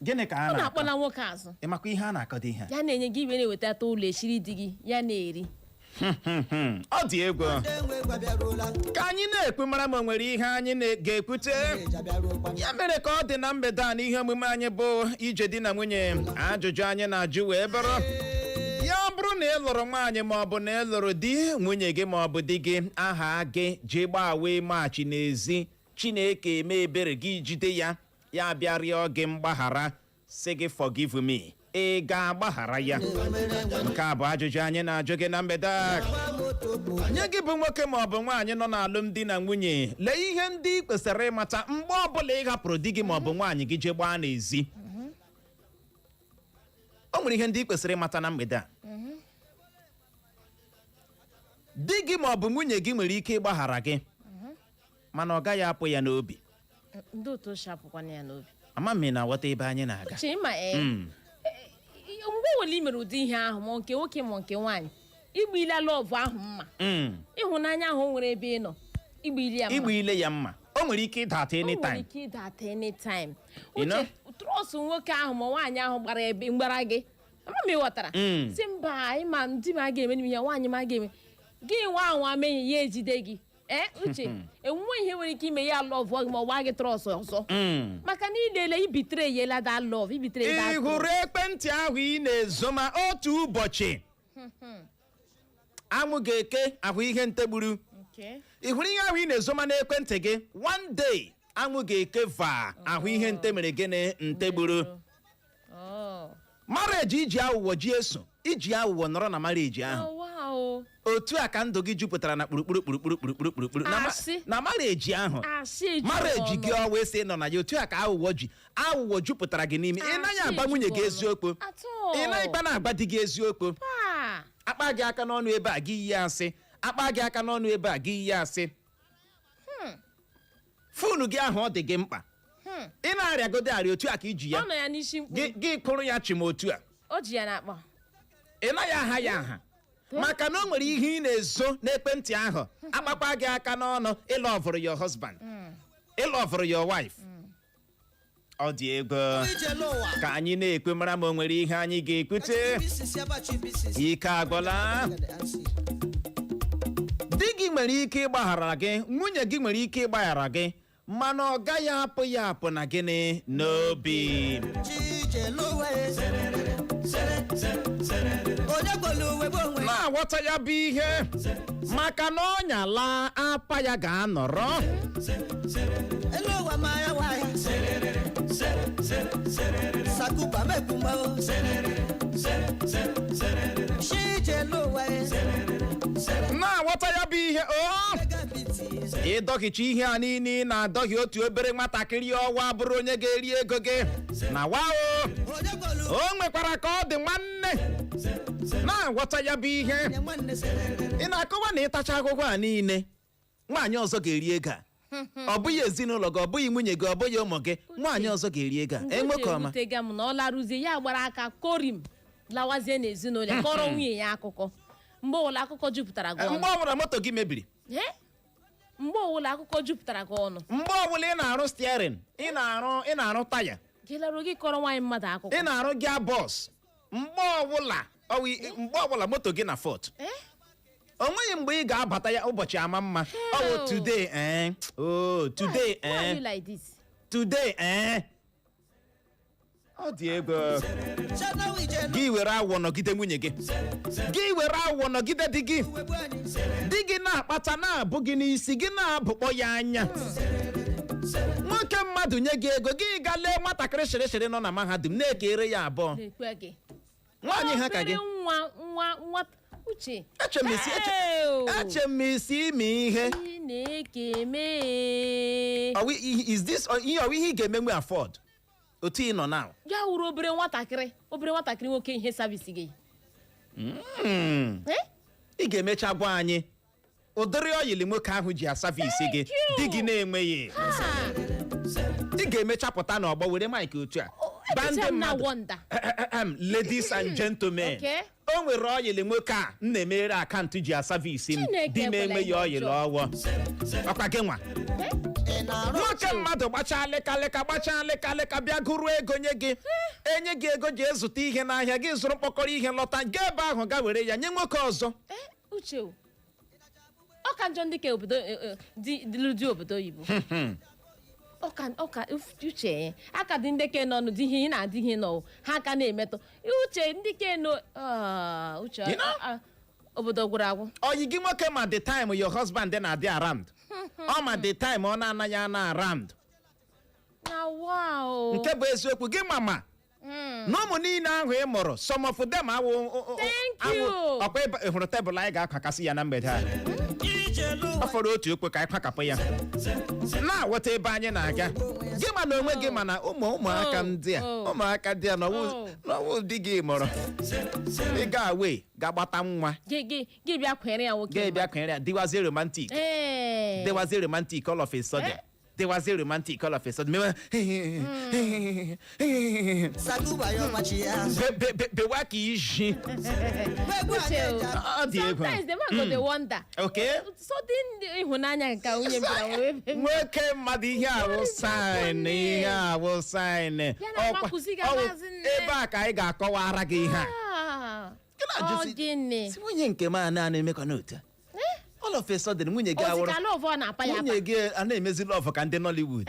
Gịnị ka a Ọ na-akọ? na-akpọla nwoke azụ. Ị makwa ihe a na-akọ dị ihe a? Ya na-enye gị iwe, na-ewetata ụlọ eshiri di gị, ya na-eri. Ọ dị egwu. Ka anyị na-ekwu mara ma o nwere ihe anyị ga-ekwute. Ya mere ka ọ dị na mgbede a n'ihe omume anyị bụ Ije Di na Nwunye, ajụjụ anyị na-ajụ wee bụrụ: ya bụrụ na ị lụrụ nwaanyị ma ọ bụ na ị lụrụ di, nwunye gị ma ọ bụ di gị aha gị ji gbaa wee maachị n'ezi, Chineke eme ebere, gị jide ya, ya bịa rịọ gị mgbaghara, sị gị forgive me, ị ga-agbaghara ya? Nke a bụ ajụjụ anyị na-ajụ gị na mgbede a. Nye gị bụ nwoke ma ọ bụ nwaanyị nọ n'alụmdi na nwunye, lee ihe ndị ị kwesịrị ịmata mgbe ọbụla ị hapụrụ di gị ma ọ bụ nwaanyị gị jee gbaa n'ezi. O nwere ihe ndị ị kwesịrị ịmata na mgbede a. Di gị ma ọ bụ nwunye gị nwere ike ịgbaghara gị, mana ọ gaghị apụ ya n'obi. Ndị otu shapụkwana ya n'obi. Ama m ị na-aghọta ebe anyị na-aga. Uche, ịma ee, mgbe nwere i mere ụdị ihe ahụ, ma nke nwoke ma nke nwaanyị, igbu ile love ahụ mma, ịhụnanya ahụ o nwere ebe ị nọ, igbu ile ya mma. Igbu ile ya mma, o nwere ike ịda at O nwere anytime. ike ịda at anytime. You know? Uche, trust nwoke ahụ ma nwaanyị ahụ gbara ebe mgbara gị, ama m ịghọtara, si mba, ịma di m a ga-eme m ihe, nwaanyị m a ga-eme gị, nwa ahụ ameghị ya, ejide gị. Ee, Uche, enwe ihe nwere ike ime ya love gị ma ọ gbaa gị trust ọzọ, maka na ilele ibitere yela that love, ibitere that Ị hụrụ ekwentị ahụ ị na-ezo, ma otu ụbọchị anwụ ga-eke ahụ ihe ntegburu. Okay. Ị hụrụ ihe ahụ ị na-ezoma n'ekwentị gị, one day anwụ ga-eke va ahụ ihe nte mere gịnị? Ntegburu. Oh. Marriage iji aghụghọ ji eso, iji aghụghọ nọrọ na marriage ahụ, Oh, wow. otu a ka ndụ gị jupụtara na kpurukpuru kpurukpuru kpurukpuru kpurukpuru na Asị. na marriage ahụ. Asị ejuru Marriage gị ọnụ. ọ wee sị nọ na ya, otu a ka aghụghọ ji aghụghọ jupụtara gị n'ime. Ị naghị Asị agba nwunye gị ejuru ọnụ. eziokwu. At all. Ị naghịkwa na-agba di gị eziokwu. Ah. Akpa gị aka n'ọnụ ebe a, gị yi asị. Akpa gị aka n'ọnụ ebe a, gị yi asị. Phone gị ahụ ọ dị gị mkpa, ị na-arịagodo arịa, otu a ka iji ya. Ọ nọ ya n'isi mkpu. Gị kụrụ ya chim otu a. O ji ya n'akpa. Ị naghị aha ya aha maka na o nwere ihe ị na-ezo n'ekwentị ahụ. Akpakpa gị aka n'ọnụ, ịloveụrụ your husband, ịloveụrụ your wife. Ọ dị ego. Ka anyị na-ekwe mara ma o nwere ihe anyị ga-ekwute. Ike agwụla. Di gị. nwere ike ịgbaghara gị, nwunye gị nwere ike ịgbaghara gị, mana ọ gaghị apụ ya apụ na gịnị n'obi. Chijeluwe. Onye kwelu uwe bụ onwe. Na-aghọta ya bụ ihe, maka na ọnya laa, apa ya ga-anọrọ. Elu ụwa ma ya wa ya. Sakuba mekwuma o. Chijeluwe. Na-aghọta ya bụ ihe o. Mega biti. Ịdọkịcha ihe a niile ị na-adọghị otu obere nwatakịrị ọwa bụrụ onye ga-eri ego gị na wa o. Onye kwelu O nwekwara ka ọ dị, nwanne. Na-aghọta ya bụ ihe. nye nwanne. Ị na-akọwa na ịtacha akwụkwọ a niile, nwaanyị ọzọ ga-eri ego a. Ọ bụghị ezinụlọ gị, ọ bụghị nwunye gị, ọ bụghị ụmụ gị, nwaanyị ọzọ ga-eri ego a. Enwe ka ọma. Ewutega m na ọ larụzie, ya gbara aka korim lawazie n'ezinụlọ ya, kọrọ nwunye ya akụkọ. Mgbe ọbụla akụkọ jupụtara gị ọnụ. Mgbe ọbụla moto gị mebiri. Eh? Mgbe ọbụla akụkọ jupụtara gị ọnụ. Mgbe ọbụla ị na-arụ steering, ị na-arụ taya. Gị laruo, gị kọrọ nwaanyị mmadụ akụkọ. Ị na-arụ gear box, mgbe ọbụla mgbe ọbụla moto gị na fault. Eh? O nweghị mgbe ị ga-abata ya ụbọchị ama mma. Ọ bụ Hell. today, eh, oh, today. Why are Eh. you like this? Today, eh, ọ dị ego. Chanawu ije. Gị were awọ nọgide nwunye gị, gị were awọ nọgide di gị. N'uwe bụ anyị. Di gị na-akpata na-abụ gị n'isi, gị na-abụkpọ ya anya. Nwoke mmadụ nye gị ego, gị ga lee nwatakịrị shịrịshịrị nọ na mahadum na-ekere ya abụọ. Na-ekwe gị. Nwaanyị ha ka gị. Obere nwa, nwa nwa, Uche. Eche m isi Hey! eche m isi ime ihe. Chineke mee. Is this ihe ọwụ ihe ị ga-emenwe afford otu ị nọ now? Ya wuru obere nwatakịrị, obere nwatakịrị nwoke, ihe service gị. Eh? Ị ga-emecha gwa anyị ụdịrị oil nwoke ahụ ji a-service gị. Thank you. Di gị na-enweghị. Ah, Ị ga-emecha pụta n'ọgbọ were mic otu a ba ndị emecha m na mmadụ. wonder. Ladies and gentlemen, Okay. o nwere oil nwoke a m na-emeghere account ji a-service m. Chineke Di m ekwela enweghị ihe oil. ọjọọ. Ọwọ ọkwa gị nwa. Eh? Ị na-arụ. Nwoke mmadụ gbachaa lịkalịka, gbachaa lịkalịka, bịa gụrụ ego nye gị, enye gị ego ji ezụta ihe n'ahịa, gị zụrụ mkpọkọrọ ihe lọta, gaa ebe ahụ ga were ya nye nwoke ọzọ. Eh, Uche o. Ọ ka njọ ndị ka obodo di lụ di obodo oyibo. Ọ ka uche, aka dị ndị ke nọ nụ di ihe ị na-adị ihe nọ ha ka na-emetụ uche ndị ke nọ. Ah, uche. You know? Ah, ah, obodo gwụrụ agwụ. Oyi gị nwoke ma the time your husband na-adị around, ọ ma the time ọ na-anaghị ana around. Na wow. Nke bụ eziokwu, gị mama na ụmụ niile ahụ ị mụrụ, some of them awụ Thank you. ọkwa ị hụrụ tebụl anyị ga-akwakasị ya na mgbede a. Ọ fọrọ otu okwe ka anyị kwakapụ ya. Na-aghọta ebe anyị na-aga, gị ma na onwe gị ma na ụmụ ụmụaka Oh, ndị a, oh. ụmụaka ndị a Oh. n'ọwụ di gị mụrụ. Ị ga away ga-agbata nwa. Gị bịa kwere ya nwoke. Ga-ebịa kwere ya, dịwazie romantic. Ee. Dịwazie romantic all of a sudden. Eh? Dịwazie romantic all of a sudden, mewe Sakuba ya ọmachi ya. bewa ka iji. Egwu Uche anyị o. eji Ọ dị egwu. Sometimes the man go dey wonder. Sudden ịhụnanya nke nwunye m bịara wee Nwoke mmadụ, ihe awụ sign, ihe awụ sign. Ya na mmakwụsị ga maazị nne. Ebe a ka anyị ga-akọwara gị ihe a. Ah, Gị na-ajụzi- ọ gịnị? Si nwunye nke m a na-emekwa n'otu a. All of a sudden, nwunye gị awụrụ Ozika love ọ na-apa ya apa. nwunye gị a na-emezi love ka ndị Nollywood.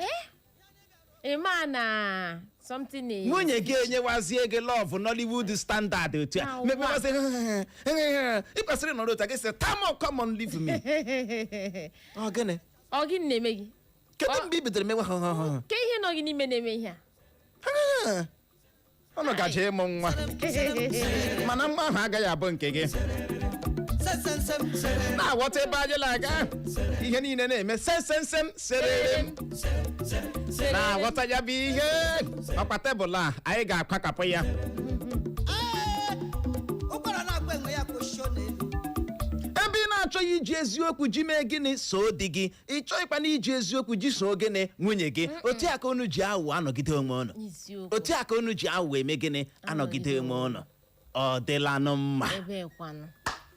Ị ma na something is Nwunye gị enyewazie gị love Nollywood standard otu a. Na ụwa. Mepewazi, ị kwesịrị ịnọrọ otu a, gị sị, "Tamo, come on, leave me." Ọ gịnị? Ọ gịnị na-eme gị? Kedu mgbe ị bidoro mewe ha ha ha? Ke ihe nọ gị n'ime na-eme ihe a? Ọnụ gaje ịmụ nwa, mana nwa ahụ agaghị abụ nke gị. Na-aghọta ebe anyị na-aga, ihe niile na-eme sensensem serere m. Na-aghọta ya bụ ihe. Ọkwa tebụl a anyị ga-akwakapụ ya. Ụkwara na-agba enwe ya kwụsịo n'elu. Ebe ị na-achọghị iji eziokwu ji mee gịnị soo di gị, ị chọghịkwa na iji eziokwu ji soo gịnị nwunye gị, otu a ka unu ji aghụghọ anọgide onwe unu. Isiokwu. Otu a ka unu ji aghụghọ eme gịnị anọgide onwe unu. Ọ dịlanụ mma. Ebe kwanụ?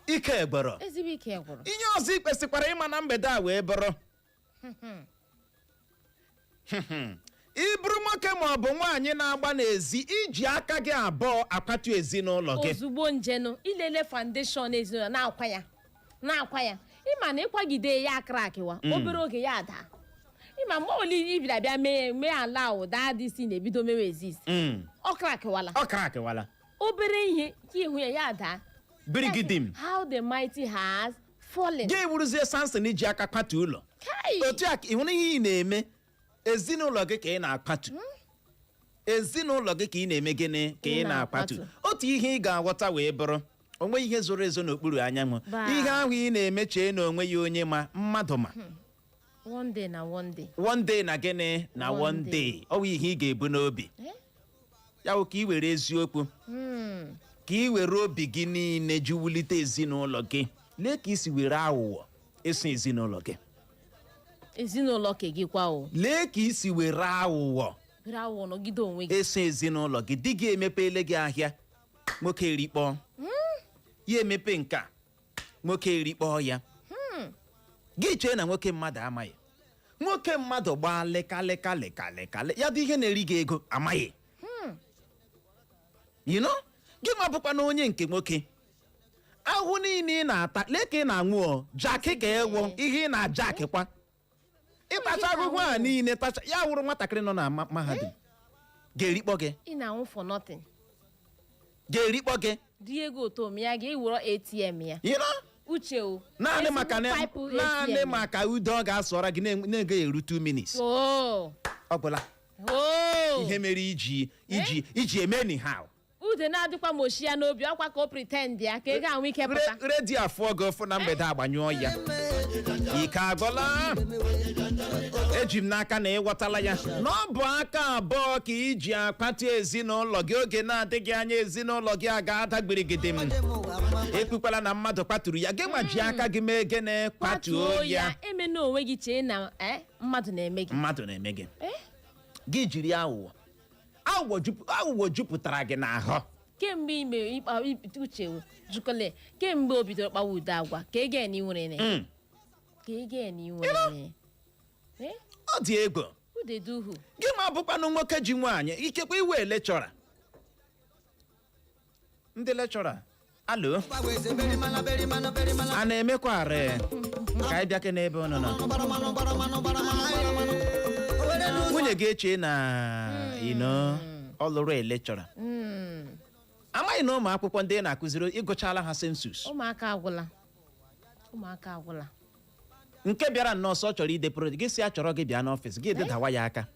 Ike gbọrọ. Ezigbo ike gwụrụ. Ihe ọzọ ị kwesịkwara ịma na mgbede a wee bụrụ, ị bụrụ nwoke ma ọ bụ nwaanyị na-agba n'ezi, iji aka gị abụọ akwatu ezinụlọ gị. Ozugbo njenụ ilele foundation ezinụlọ na-akwa ya, na-akwa ya. Ịma na ịkwagide ya crackwa, obere oge ya ada. Ịma mgbe ọbụla ị bịara bịa mee ala ahụ daa dị isi na-ebido mewe exist, ọ crackwala. Ọ crackwala. Obere ihe ka ihu ya, ya daa. Birigidim. How the mighty has fallen. Gị wuruzie Samson iji aka kwatu ụlọ. Kai! Otu a ka ịhụrụ ihe ị na-eme ezinụlọ gị, ka ị na-akwatu ezinụlọ gị, ka ị na-eme gịnị, ka ị Ị na-akwatu. na-akwatu. Otu ihe ị ga-aghọta wee bụrụ, onwe ihe zoro ezo n'okpuru anyanwụ. Baa. Ihe ahụ ị na-eme, chee na onwe ya onye ma mmadụ ma. One day na one day. One day na gịnị na One one day. day. Ọ bụ ihe ị ga-ebu n'obi. Eh? Ya bụ ka ị were eziokwu, ka ị were obi gị niile ji wulite ezinụlọ gị. Lee ka ị si were aghụghọ eso ezinụlọ gị. Ezinụlọ ke gị kwa o. Lee ka ị si were aghụghọ were aghụghọ nọgide onwe gị. Eso ezinụlọ gị. Di gị emepeele gị ahịa, nwoke erikpọọ ya. Emepe nke a, nwoke erikpọọ ya. Gị chee na nwoke mmadụ amaghị. Nwoke mmadụ gbaa lịkalịka lịkalịkalị ya dị ihe na-eri gị ego, amaghị. You know, gị ma bụkwa na onye nke nwoke ahụ niile ị na-ata, lee ka ị na-aṅụ ọ jakị ka ewu ihe ị na-ajakịkwa ịtacha ahụhụ a niile tacha ya, wụrụ nwatakịrị nọ na mahadum ga-erikpọ gị. Ị na-anwụ for nothing. Ga-erikpọ gị. Di ego otom ya ga-ewere ATM ya. You know? Uche o. Naanị maka na Pipe naanị ATM. maka ude ọ ga-asọrọ gị na-ego eru 2 minutes. Oh. Ọ gwụla. Oh. Ihe mere iji eme anyhow. Ude na-adịkwa m oshi ya n'obi ọkwa ka o pretend ya ka ego ahụ ike pụta. Redio afụọ gị ụfụ na mgbede, agbanyụọ ya. Ike agwụla. Eji m n'aka na ịghọtala ya na ọ bụ aka abụọ ka iji akpati ezinụlọ gị. Oge na-adịghị anya, ezinụlọ gị a ga-ada gbirigidi. M ekpukwala na mmadụ kpaturu ya. Gị nwa ji aka gị mee gịnị? Kwatuo ya. Emena onwe gị chee na mmadụ na-eme gị. Mmadụ na-eme gị. Gị jiri aghụghọ, aghụghọ jupụtara gị n'ahụ. Kemgbe ime ịkpa uche jukọle, kemgbe o bidoro kpawa ude agwa ka ego eni nwere ne, ka ego eni nwere ne. Ọ dị egwu. Ude duhu. Gị ma bụkwanụ nwoke ji nwaanyị, ikekwe iwe lecturer, ndị lecturer alo a na-emekwa arị ka anyị bịa n'ebe unu nọ. Nwunye gị eche na ino ọ lụrụ e lecturer, amaghị na ụmụ akwụkwọ ndị ị na-akụziri ịgụchala ha census. Ụmụaka agwụla, ụmụaka agwụla. Nke bịara nnọọ sọ chọrọ ide project gị, si ya chọrọ gị bịa n'ọfịs gị, dedawa ya aka.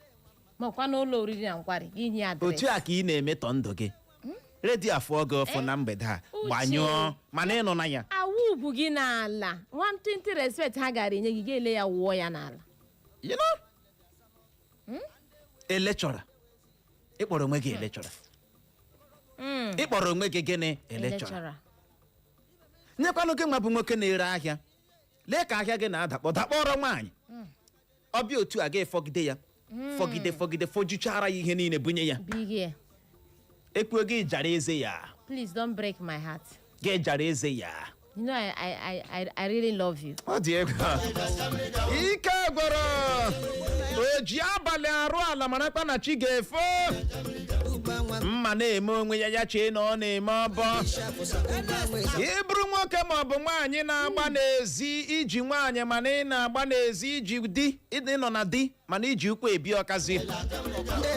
Makwa n'ụlọ oriri na nkwari gị nye address. Otu a ka ị na-emetọ ndụ gị. Redio afụọ gị ụfụ na mgbede a, Uche. gbanyụọ, mana ịnụ na ya. Awụ ugwu gị n'ala, 120 respect ha gara enye gị, ga-ele ya wụọ ya n'ala. You know? E lecturer, ịkpọrọ onwe gị e lecturer, ịkpọrọ onwe gị gịnị? E lecturer. E lecturer. Nyekwanụ gị nwa bụ nwoke na-ere ahịa, lee ka ahịa gị na-adakpọ dakpọrọ nwaanyị ọbịa. Otu a ga-efọgide ya, fọgide, fọgide, fọjuchara ya ihe niile, bunye ya. Big here. Ekwuo gị jara eze ya. Please don't break my heart. Gị jara eze ya. You know I really love you. Ọ dị egwu. Ike gwọrọ o ji abalị arụ ala, marakwa na chi ga-efo. Mma na-eme onwe ya, ya chee na ọ na-eme ọbọ. Ị bụrụ nwoke ma ọ bụ nwaanyị na-agba n'ezi iji nwaanyị, mana ị na-agba n'ezi iji di, ịdị nọ na di, mana iji ụkwụ ebi ọkazi.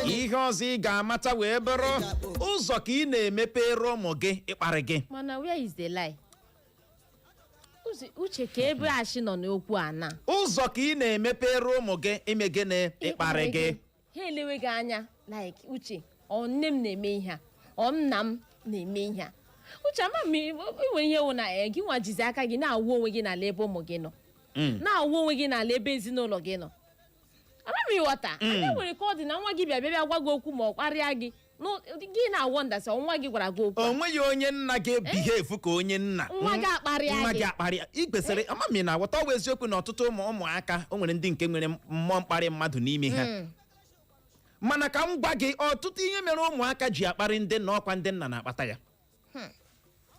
Ihe ọzọ ị ga-amata wee bụrụ ụzọ ka ị na-emepere ụmụ gị ịkparị gị. Mana where is the lie? Uche, ka ebe achị nọ n'okwu a na. Ụzọ ka ị na-emepere ụmụ gị ime gịnị? Ịkparị gị. Ha elewe gị anya like, uche, ọ nne m na-eme ihe a, ọ nna m na-eme ihe a. Uche, ama m inwe ihe wụ na gị nwa jizi aka gị na-awụ onwe gị n'ala ebe ụmụ gị nọ, na-awụ onwe gị n'ala ebe ezinụlọ gị nọ. Ama m ịghọta anya nwere ka ọ dị na nwa gị bịa bịa bịa gwa gị okwu ma ọ kparịa gị. Gị na-awọ ndasị ọ nwa gị gwara gị okwu a. O nweghị onye nna ga-ebehave ka onye nna. Nwa gị akparịa nwa gị. Gị akparịa, ị kwesịrị ama m ị na-aghọta. Ọ bụ eziokwu na ọtụtụ ụmụaka, o nwere ndị nke nwere mmụọ mkparị mmadụ n'ime ha, mana ka m gwa gị, ọtụtụ ihe mere ụmụaka ji akparị ndị nna, ọkwa ndị nna na-akpata ya.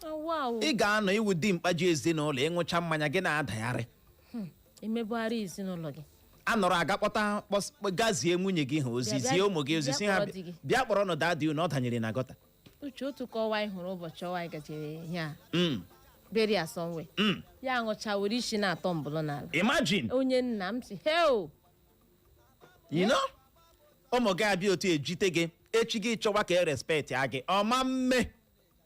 Oh, wow. Ị ga-anọ iwu dimkpa ji ezinụlọ, ịṅụcha mmanya gị na-adagharị. Emebugharị ezinụlọ gị. A nọrọ aga kpọta gazie nwunye gị ha ozi, zie ụmụ gị ozi, bịa si ha kpọrọ di gị. Bịa kpọrọ nụ daddy unu, ọ danyere na gutter. Uche, otu ka ọwa anyị hụrụ ụbọchị ọwa anyị gajere ihe a. Bury somewhere. Ya ṅụcha, were isi na-atọ mbụlụ n'ala. Imagine. Onye nna m si heo. Ụmụ gị abịa otu ejite gị, echi gị chọwa ka e respect a gị ọma mme.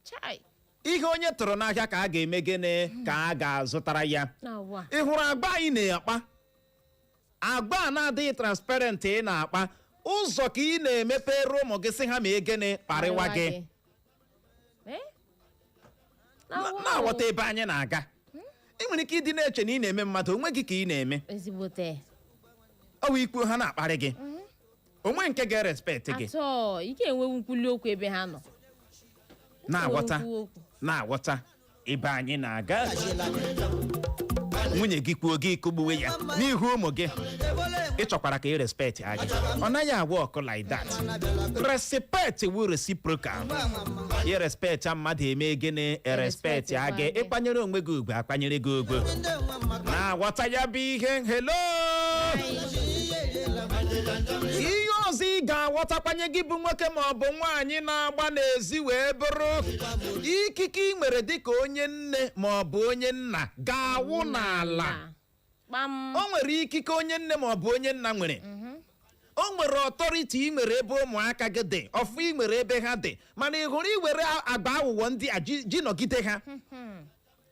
Chai. Ihe onye tụrụ n'ahịa ka a ga-eme gịnị, ka a ga-azụtara ya. Na ụwa. Ị hụrụ agba anyị na-akpa, agba a na-adịghị transparent ị na-akpa, ụzọ ka ị na-emepere ụmụ gị sị ha ma gịnị, kparịwa gị. Eh? Na ụwa. Na-aghọta ebe anyị na-aga, ị nwere ike ịdị na-eche na ị na-eme mmadụ onwe gị ka ị na-eme. Ezigbote. Ọ bụ ikwu ha na-akparị gị, onwe nke ga-erespect gị. Atọ ike enwewu nkwuli okwu ebe ha nọ. Na-aghọta. Enwewu nkwuwa okwu. Na-aghọta ebe anyị na-aga. Nwunye gị kwuo, gị kụgbuwe ya n'ihu ụmụ gị. Ị chọkwara ka ị respect ha gị, ọ naghị agwa ọkụ like that. Respect wu reciprocal. Ị respect mmadụ, eme gịnị, respect a gị. Ịkwanyere onwe gị ugwu, akwanyere gị ugwu. Na-aghọta ya bụ ihe. Hello, ihe ọzọ ị ga-aghọtakwanye gị bụ nwoke ma ọ bụ nwaanyị na-agba n'ezi wee bụrụ ikike ị nwere dịka onye nne ma ọ bụ onye nna ga-awụ n'ala. Kpam. O nwere ikike onye nne ma ọ bụ onye nna nwere. O nwere authority ị nwere ebe ụmụaka gị dị, ọfụ ị nwere ebe ha dị, mana ị hụrụ iwere agba aghụghọ ndị a ji nọgide ha.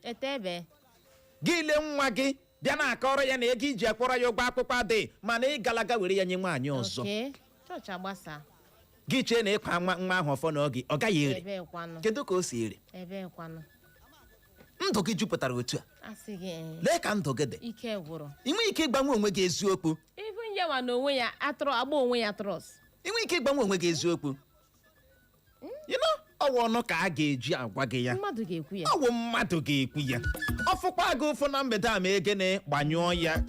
Etebe. Gị lee nwa gị bịa na-akọrọ ya na ego iji akpọrọ ya ụgwọ akwụkwọ adịghị, mana ị galaga were ya nye nwaanyị ọzọ. Oke chọọchị agbasa. Gị chee na ịkwa nwa nwa ahụ ọfọ na ọ gị ọ gaghị ere. Ebe kwanụ? Kedu ka o si ere? Ebe kwanụ? Ndụ gị jupụtara otu a. Asị gị eh, Lee ka ndụ gị dị. Ike gwụrụ. Ị nweghị ike ịgbanwe onwe gị eziokwu. Even yawa na onwe ya atụrụ agba onwe ya trust. Ị nweghị ike ịgbanwe onwe gị eziokwu. Ọwụ ọnụ ka a ga-eji agwa gị ya. Mmadụ ga-ekwu ya. Ọwụ mmadụ ga-ekwu ya. Ọfụkwa gị ụfụ na mgbede a, ma egene gbanyụọ ya,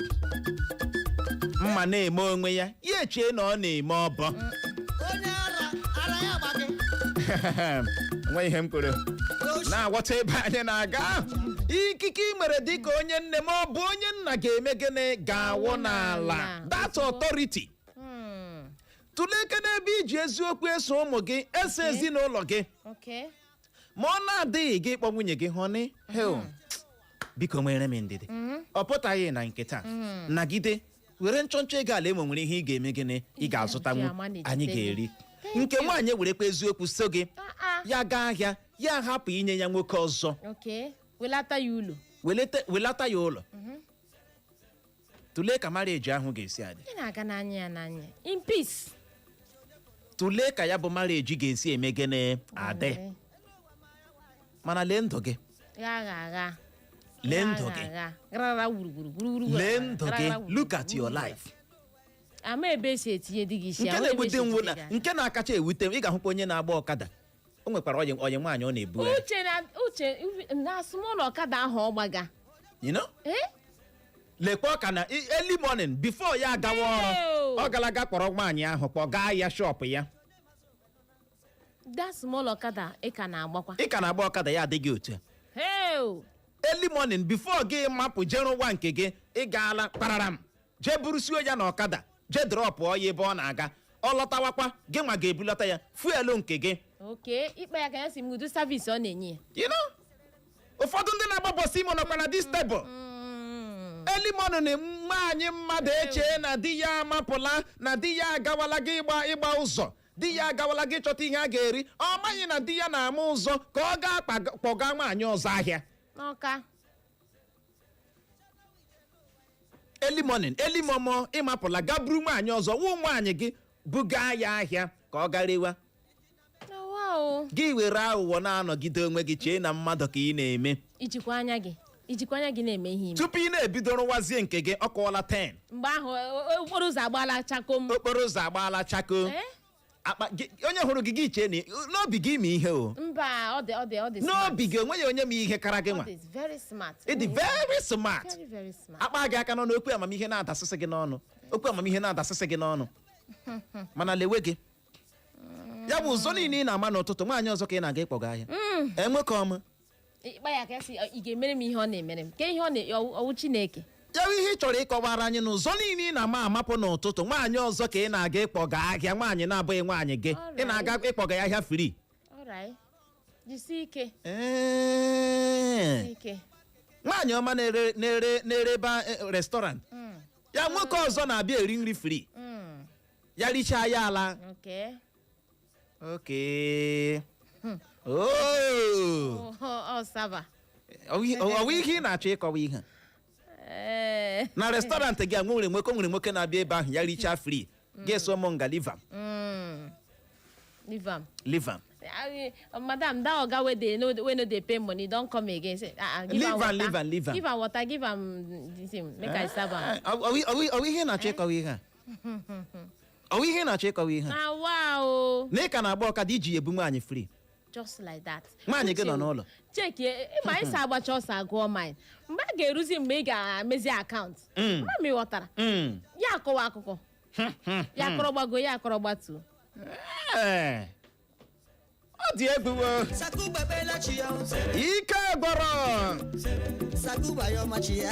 mma na-eme onwe ya, ya echee na ọ na-eme ọbọ. Onye ara ara ya gba gị. Nwe ihe m kwuru. Na-aghọta ebe anyị na-aga. Ikike ị nwere dịka onye nne ma ọ bụ onye nna ga-eme gịnị, ga-awụ n'ala. That authority. Tụlee n'ebe iji eziokwu eso ụmụ gị, eso ezinụlọ gị. Ma ọ na-adịghị gị ịkpọ nwunye gị, "Honey, hell, biko nwere m ndidi." Ọ pụtaghị na nke taa, nagide, were nchọnchọ ego ala enwe nwere ihe ị ga-eme gịnị, ị ga-azụtanwu anyị ga-eri. Nke nwaanyị ewerekwa eziokwu so gị. Ah, ah. Ya gaa ahịa, ya hapụ inye ya nwoke ọzọ. Okay, welata ya ụlọ. Welata ya ụlọ. Tụlee ka marriage ahụ ga-esi adị. Ị na-aga n'anya ya n'anya in peace. Tụlee ka ya bụ marriage ga-esi eme gịnị, adị. Mana lee ndụ gị. Gha gha gha. Lee Gha, ndụ gha, gị. Gha. Garara wuruwuru wuruwuru. Lee ndụ gị. Garara wuruwuru, Look at your wuruwuru. life. Ama ebe esi etinye di gị isi. Nke Ama ebe na-ewute esi nwụ etinye na gị aka. nke na-akacha ewute m, ị ga-ahụkwa onye na-agba ọkada, o nwekwara onye onye nwaanyị ọ na-ebugharị. Uche na uche na asụmụlọ ọkada ahụ ọ gbaga. You know? Eh. Lekwa ọka na early morning before ya agawa ọrụ. Ew. Ọ galaga kpọrọ nwaanyị ahụ kpọgaa ya shop ya. That small ọkada ị ka na-agbakwa. Ị ka na-agba ọkada, ya adịghị otu a. Hey! Early morning before gị mapụ jee rụwa nke gị, ị gaala kpararam jee burusie ya na ọkada, jee dropụọ ya ebe ọ na-aga. Ọ lọtawakwa, gị nwa ga-ebulata ya, fuel nke gị. Okay, ịkpa ya ka ya si m udu service ọ na-enye ya. Ụfọdụ ndị na-agba bus Imo nọkwa na this table. Early morning, nwaanyị mmadụ echee na di ya amapụla, na di ya agawala gị ịgba ụzọ, di ya agawala gị chọta ihe a ga-eri. Ọ maghị na di ya na-ama ụzọ ka ọ gaa kpọga nwaanyị ọzọ ahịa. N'ọka. Early morning, early momo, ịmapụla ga buru nwaanyị ọzọ wụ nwaanyị gị, buga ya ahịa ka ọ garewa. Na wow. Gị were aghụghọ na-anọgide onwe gị, chee na mmadụ ka ị na-eme. Ijikwa anya gị na-eme ihe ime. Tupu ị na-ebido rụwazie nke gị, ọ kụọla 10. Mgbe ahụ okporo ụzọ agbaala chakom. Okporo ụzọ agbaala chako. Eh? Akpa onye hụrụ gị, gị chee na n'obi gị ime ihe o. Mba, ọ dị smart. N'obi gị, onweghị onye ma ihe kara gị Ọ nwa. dị very smart. Ị dị very smart. Very, very smart. Akpa gị aka n'ọnụ, okwu amamihe na-adasịsị gị n'ọnụ, okwu amamihe na-adasịsị gị n'ọnụ. Mana lewe gị, ya bụ ụzọ niile ị na-ama n'ụtụtụ, nwaanyị ọzọ ka ị na-aga ịkpọga ahịa enwe ka ọma. Ịkpa ya ka ya si ị ga-emere m ihe ọ na-emere m, ke ihe ọ na ọwụ Chineke. Ya bụ ihe ị chọrọ ịkọwara anyị, n'ụzọ niile ị na-ama amapụ n'ụtụtụ, nwaanyị ọzọ ka ị na-aga ịkpọga ahịa, nwaanyị na-abụghị nwaanyị gị, ị na-aga ịkpọga ya ahịa free. Alright. Jisie ike. Ee. Jisie ike. Nwaanyị ọma na-ere ebe restaurant ya, nwoke ọzọ na-abịa eri nri free, ya richaa ya ala. Oke oh. Ọ saba. Ọ ihe ị na-achọ ịkọwa ihe Ee. na restaurant gị a, nwere nwoke na-abịa ebe ahụ, ya richaa free, ga-eso ụmụ nga live am. Leave am. Leave am. Madam, that oga wey no dey pay money don come again. Say, ah, ah, give Leave am am, water. leave am, leave am. Give am water, give am this thing, make I serve am. Ọ ihe ị na-achọ ịkọwa ihe a? Ọ ihe ị na-achọ ịkọwa ihe a? Na wow. Na ị ka na-agba ọkada iji ebu nwaanyị free. Just like that. Nwaanyị gị nọ n'ụlọ. Check ịma ịsa agbacha ọsọ agụọ mile. Mgbe a ga-eruzi mgbe ị ga-emezi account. Ma m ghọtara. Ya akọwa akụkọ. Ya akọrọ gbago, ya akọrọ gbatuo. Ee. Ọ dị egwu o. Sakuba bela chi ya. Ike gwọrọ. Sakuba ya ọma chi ya.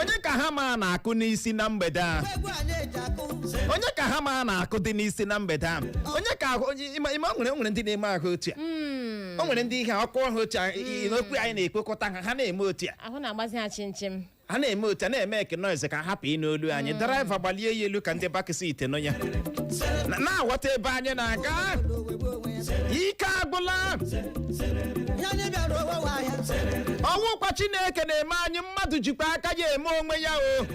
Onye ka ha ma na-akụ n'isi na mgbede a? Egwu a na-eji akụ. Onye ka ha ma na-akụ dị n'isi na mgbede a? Onye ka ahụ onye ịma o nwere ndị na-eme ahụ otu a. O nwere ndị ihe ọkụ ọhụ otu a n'okwu anyị na-ekwekọta ha, ha na-eme otu a. Ahụ na-agbazi ha chimchim. Ha na-eme otu a, na-eme eke noise ka hapụ ịnụ olu anyị. Driver, gbalie ya elu ka ndị back seat nụ ya. Na-aghọta ebe anyị na-aga. Owegbu onwe ya. Ike agwụla. Ihe anyị bịara onwe nwe ahịa. Ọnwụkwa Chineke na-eme anyị, mmadụ jikwa aka ya eme onwe ya o.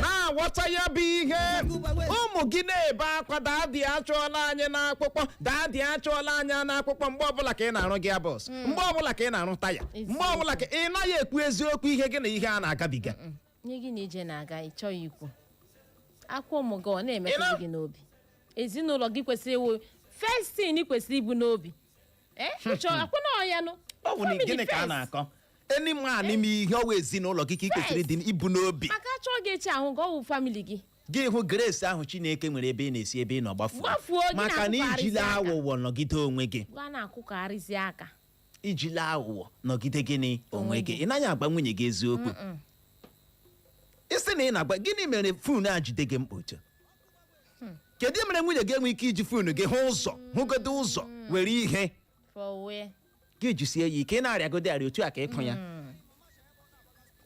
Na-aghọta ya bụ ihe ụmụ gị na-ebe akwa, "Daddy, achụọla anyị n'akwụkwọ. Daddy, achụọla anyị n'akwụkwọ." Mgbe ọbụla ka ị na-arụ gị bus, mgbe ọbụla ka ị na-arụ taya, mgbe ọbụla ka ị naghị ekwu eziokwu ihe gị na ihe a na-agabiga. Nye gị na ije na-aga, ị chọghị ikwu akwa ụmụ gị, ọ na-emetụ gị n'obi. Ezinụlọ gị kwesịrị iwu first thing ị kwesịrị ibu n'obi. Ee, chọọ akwụna ọya nụ. Ọ bụ na Family gịnị ka a first. na-akọ eni ma n'ime ihe ọwa ezinụlọ gị ka ị kwesịrị ịdị ibu n'obi. Maka achọ gị echi ahụ ka ọ wụ family gị. Gị hụ grace ahụ Chineke nwere ebe ị na-esi ebe ị nọ gbafuo. Gbafuo, gị maka na na-akụkọgharịzi ijila aka. aghụghọ nọgide onwe gị. Gwa na-akụkọgharịzi aka. Ijila aghụghọ nọgide gịnị onwe gị. Ị naghị agba nwunye gị eziokwu. Isi na ị na-agba, gịnị mere phone a jide gị mkpa otu? Kedu mere nwunye gị enwe ike iji phone gị hụ ụzọ, hụgodo ụzọ, were ihe For where? gị jisie ya ike, ị na-arịagodo arịa otu a ka ịkụ ya.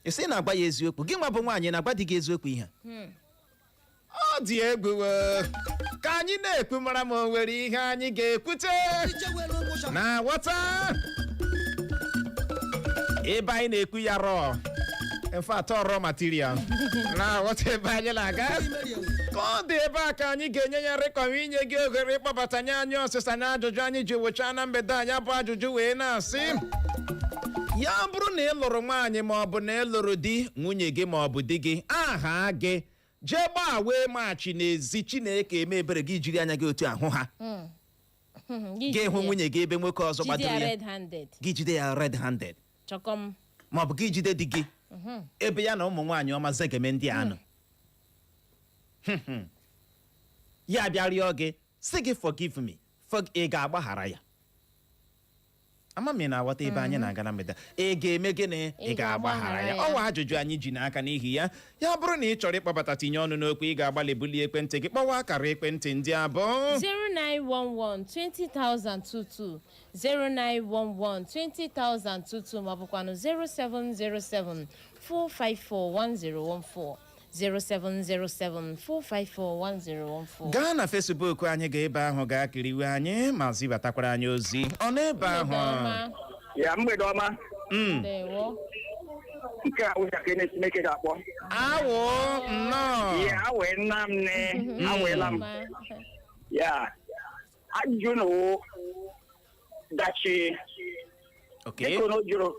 Isi na-agba ya eziokwu, gị nwa bụ nwaanyị na-agba di gị eziokwu ihe a? Ọ dị egwu o. Ka anyị na-ekwu mara ma o nwere ihe anyị ga-ekwute Iche were ụkwụ shọ. na ghọta ebe anyị na-ekwu ya rọọ, in fact, ọ material na ghọta ebe anyị na-aga. Imeri enwe. Ka ọ dị ebe a ka anyị ga-enye ya rịkọm inye gị ohere ịkpọbata nye anyị ọsịsa na ajụjụ anyị ji wechaa na mgbede anyị bụ ajụjụ wee na-asị, ya bụrụ na ị lụrụ nwaanyị ma ọ bụ na ị lụrụ di, nwunye gị ma ọ bụ di gị aha gị jee gbaa wee maachị n'ezi, Chineke eme ebere, gị jiri anya gị otu ahụ ha, gị hụ nwunye gị ebe nwoke ọzọ Jide ya gbadoro ya, red handed. Gị jide ya red handed. Chọkọm. Ma ọ bụ gị jide di gị ebe ya na ụmụ nwaanyị ọma zegeme ndị a nọ, ya bịa rịọ gị sị gị, "Forgive me." Ị ga-agbaghara ya? Ama m ị na-aghọta ebe anyị na-aga na mgbede a. Ị ga-eme gịnị? Ị ga-agbaghara ya? Ọwa ajụjụ anyị ji n'aka. N'ihi ya, ya bụrụ na ị chọrọ ịkpọbata tinye ọnụ n'okwu, ị ga-agbalị bulie ekwentị gị kpọwa akara ekwentị ndị abụọ: 0911 20022, 0911 20022, maọbụkwanụ 0707 454 1014, 0707 454 1014. Gaa na Facebook anyị, ga ebe ahụ gaa kiriwe anyị ma zibatakwara anyị ozi ọ n'ebe ahụ. Mgbede ọma. Ya, mgbede ọma. Ndewo. Nke a wụcha ka Chineke ga-akpọ. Awụ nnọọ. Ya awee nna m ne aweela m. Ọma. Ya ajụjụ na wo dachi. Dịka na o jụrụ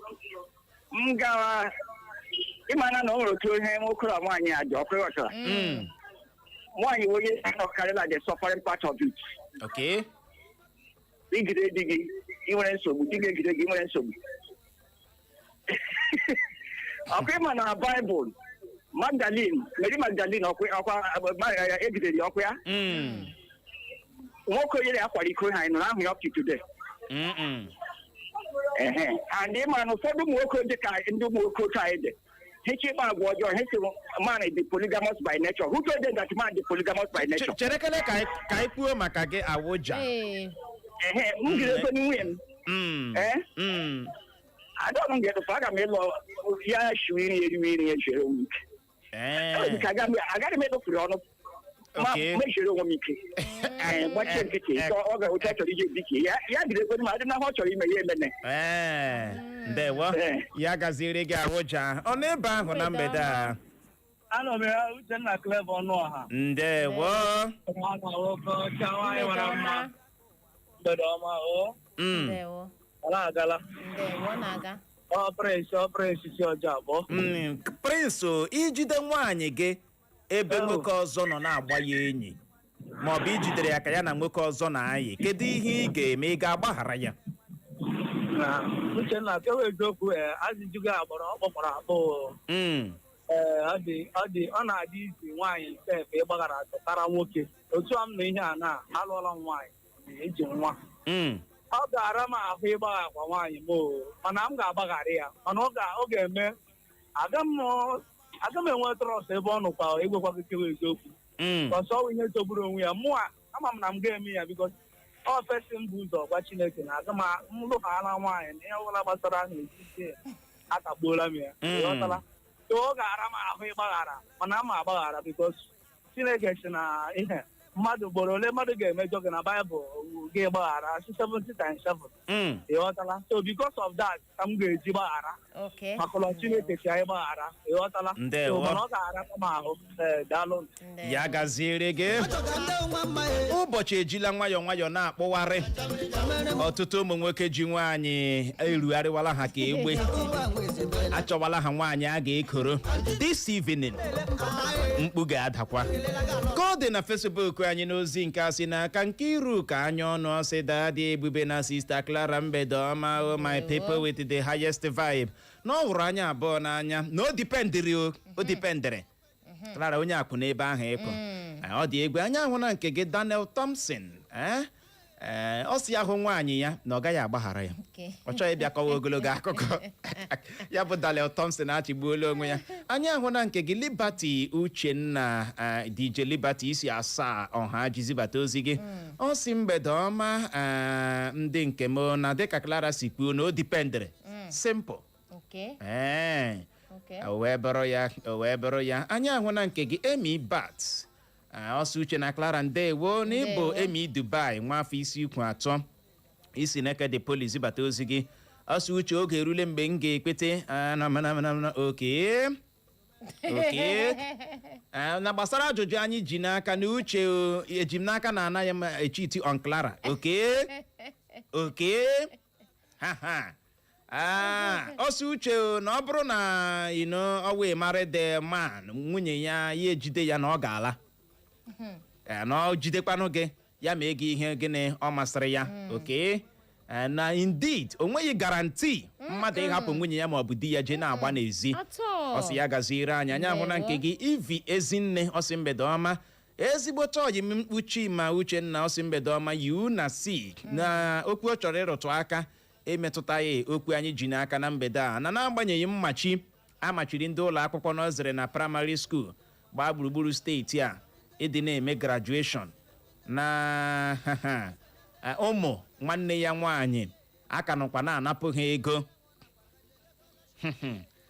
m gawa ịmana na o nwere otu ihe nwoke na nwaanyị a dị ọkụ ịghọtara. Nwaanyị onye nọkarịla the suffering part of it. Ijide di gị, ị nwere nsogbu, di gị ejide gị, ị nwere nsogbu. Ọkwa ịma na Baịbụl, Magdalene, Mary Magdalene, ọkwa ọkwa ejidere ya ọkwa ya. Nwoke onye ya kwara iko ha, anyị nọrọ ahụ ya up to today. Ehe, and ịma na ụfọdụ ụmụ nwoke dị ka ndị ụmụ nwoke otu anyị dị, ha eche ịkpa agwa ọjọọ, ha si man dị polygamous by nature. Who told them that man dị polygamous by nature? Cherekele ka anyị kwuo maka gị, awụja. Ee. Ehe, m jiri ego nwunye m. Ee, adọghị m ga-edofu, aga m ịlụ ya, shiwe iri, eriwe iri, ejere onwe m ike. Ee. Ka agaghị m edofuru ọnụ ma mejere onwe m ike. Ee, gbachie nkịtị. Ọ ga otu ọ chọrọ ije dike ya, ya biri ekwe ma adị na ọ chọrọ ime ya emene. Ee, ndewo. Ee. Ya gaziere gị, Arụja. Ọ n'ebe ahụ na mgbede a. Anọ m ya, Uchenna Clever Ọnụọha. Ndewo. Nwa na nwoke ọcha, nwaanyị Mgbede mara mma. ọma. Mgbede ọma o. Ndewo. Ọ na-agala. Ndewo, ọ na-aga. Ọ Prince, ọ Prince si ọjọọ abụọ. Prince o, ijide nwaanyị gị ebe nwoke ọzọ nọ na-agba ya enyi, ma ọ bụ ijidere ya ka ya na nwoke ọzọ na-ayị, kedu ihe ị ga-eme? Ị ga-agbaghara ya? Na Uchenna, kewa eziokwu, ee, ajụjụ gị agbọrọ ọ kpọkwara akpọ o. Ee, ọ dị ọ na-adị izi nwaanyị sef ịgbaghara chọtara nwoke otu a m na ihe a na alụọla m nwaanyị eji nwa. Ọ ga-ara m ahụ ịgbaghakwa nwaanyị m o, mana m ga-agbaghara ya, mana ọ ga-eme aga m enwe trust ebe ọ nọkwa egwekwa gị, kewa eziokwu. Ọsọ ọ ihe togburu onwe ya, mụa ama m na m ga-eme ya, because ọ fesi m bụ ụzọ gwa Chineke na aga m m lụghala nwaanyị na ihe ọbụla gbasara n'etiti atagbuola m ya. Ịghọtala? So ọ ga-ara m ahụ ịgbaghara, mana ama agbaghara, because Chineke si na ihe mmadụ ugboro ole mmadụ ga-emejọ gị na Baịbụl gị gbaghara si 70 times 7. Ịghọtala? So because of that ka m ga-eji gbaghara, maka na Chineke si anyị gbaghara. Ịghọtala? Ndewo. So, mana ọ ga-ara m ahụ. Ee, daalụ. Ndewo. Ya gaziere gị. Ụbọchị ejila nwayọọ nwayọọ na-akpụgharị. Ọtụtụ ụmụ nwoke ji nwaanyị erugharịwala ha ka egbe, achọwala ha nwaanyị a ga-ekoro. This evening mkpu ga-adakwa ka ọ dị na Facebook anyị n'ozi nke a si n'aka nke iru ka anya ọnụ ọsị daddy Ebube na Sister Clara, mgbede ọma o, my people with the highest vibe, na ọ hụrụ anya abụọ n'anya na o dependịrị o dependịrị Clara onye akwụ n'ebe ahụ ịkụ. Ọ dị egwu. Anya ahụ na nke gị, Daniel Thompson, eh? Ee, ọ sị ahụ nwaanyị ya na ọ gaghị agbaghara ya. Ọ chọghị ịbịa kọwa ogologo akụkọ ya bụ. Daniel Thompson achịgbuola onwe ya. Anyị ahụ na nke gị, Liberty Uchenna, DJ Liberty isi asaa ọha ji zibata ozi gị. Ọ sị mgbede ọma, ndị nke m, na dịka Clara si kwuo na o dependịrị, simple. Ee. O wee bụrụ ya, o wee bụrụ ya. Anyị ahụ na nke gị, Emi Bat, ọsọ Uche na Clara, ndewo na ịbụ. Ndewo. Emi Dubai, nwafọ isi ikwu atọ isi neke de poli zibata ozi gị. Ọsọ Uche, oge erule mgbe m ga-ekpete. Na oke na gbasara ajụjụ anyị ji n'aka na Uche o, eji m n'aka na anaghị m echeat on Clara. Oke ha ha. Ọsọ Uche o, na ọ bụrụ na you know ọ wee marry the man, nwunye ya ya ejide ya na ọ ga-ala. Na ọ jidekwanụ gị, ya mee gị ihe gịnị ọ masịrị ya. Oke. Na indeed o nweghị guarantee mmadụ ịhapụ nwunye ya ma ọ bụ di ya jee na-agba n'ezi. Atọ. Ọ sị ya gaziere anyị. Anyị ahụla nke gị, Ivi Ezinne. Ọsị mgbede ọma, ezigbote ọyị m mkpuchi ma Uchenna. Ọsị mgbede ọma, yu na si na okwu ọ chọrọ ịrụtụ aka emetụtaghị okwu anyị ji n'aka na mgbede a, na n'agbanyeghị mmachi amachiri ndị ụlọ akwụkwọ nursery na primary school gbaa gburugburu steeti a ịdị na-eme graduation, na ụmụ nwanne ya nwaanyị aka nọkwa na-anapụ ha ego.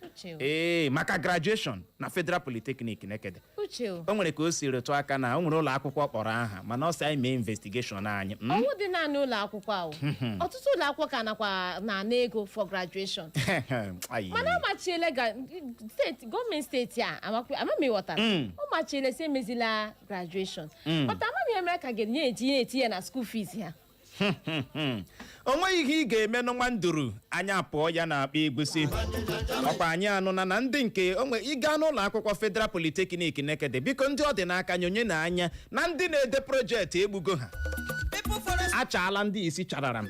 Uche o. Ee, maka graduation na Federal Polytechnic Nekede. Uche o. O nwere ka o si rụtụ aka na o nwere ụlọ akwụkwọ kpọrọ aha, mana ọ sị anyị mee investigation anyị. Ọnwụ dị naanị ụlọ akwụkwọ ahụ, ọtụtụ ụlọ akwụkwọ ka nakwa na-ana ego for graduation. Ayi. Mana amachiele steeti gọọmenti, steeti a ama m ịghọtara. Ọ machiele si emezila graduation, but ama m ihe mere ka ga na-eji na-eti ya na school fees ha. O nweghị ihe ị ga-eme n'nwa nduru anya pụọ ya na akpa egusi. Ọkwa anyị anụna na ndị nke onwe ịga n'ụlọ akwụkwọ Federal Polytechnic Nekede. Biko, ndị ọ dị n'aka, nyonye na anya na ndị na-ede project egbugo ha, achaala ndị isi charara m.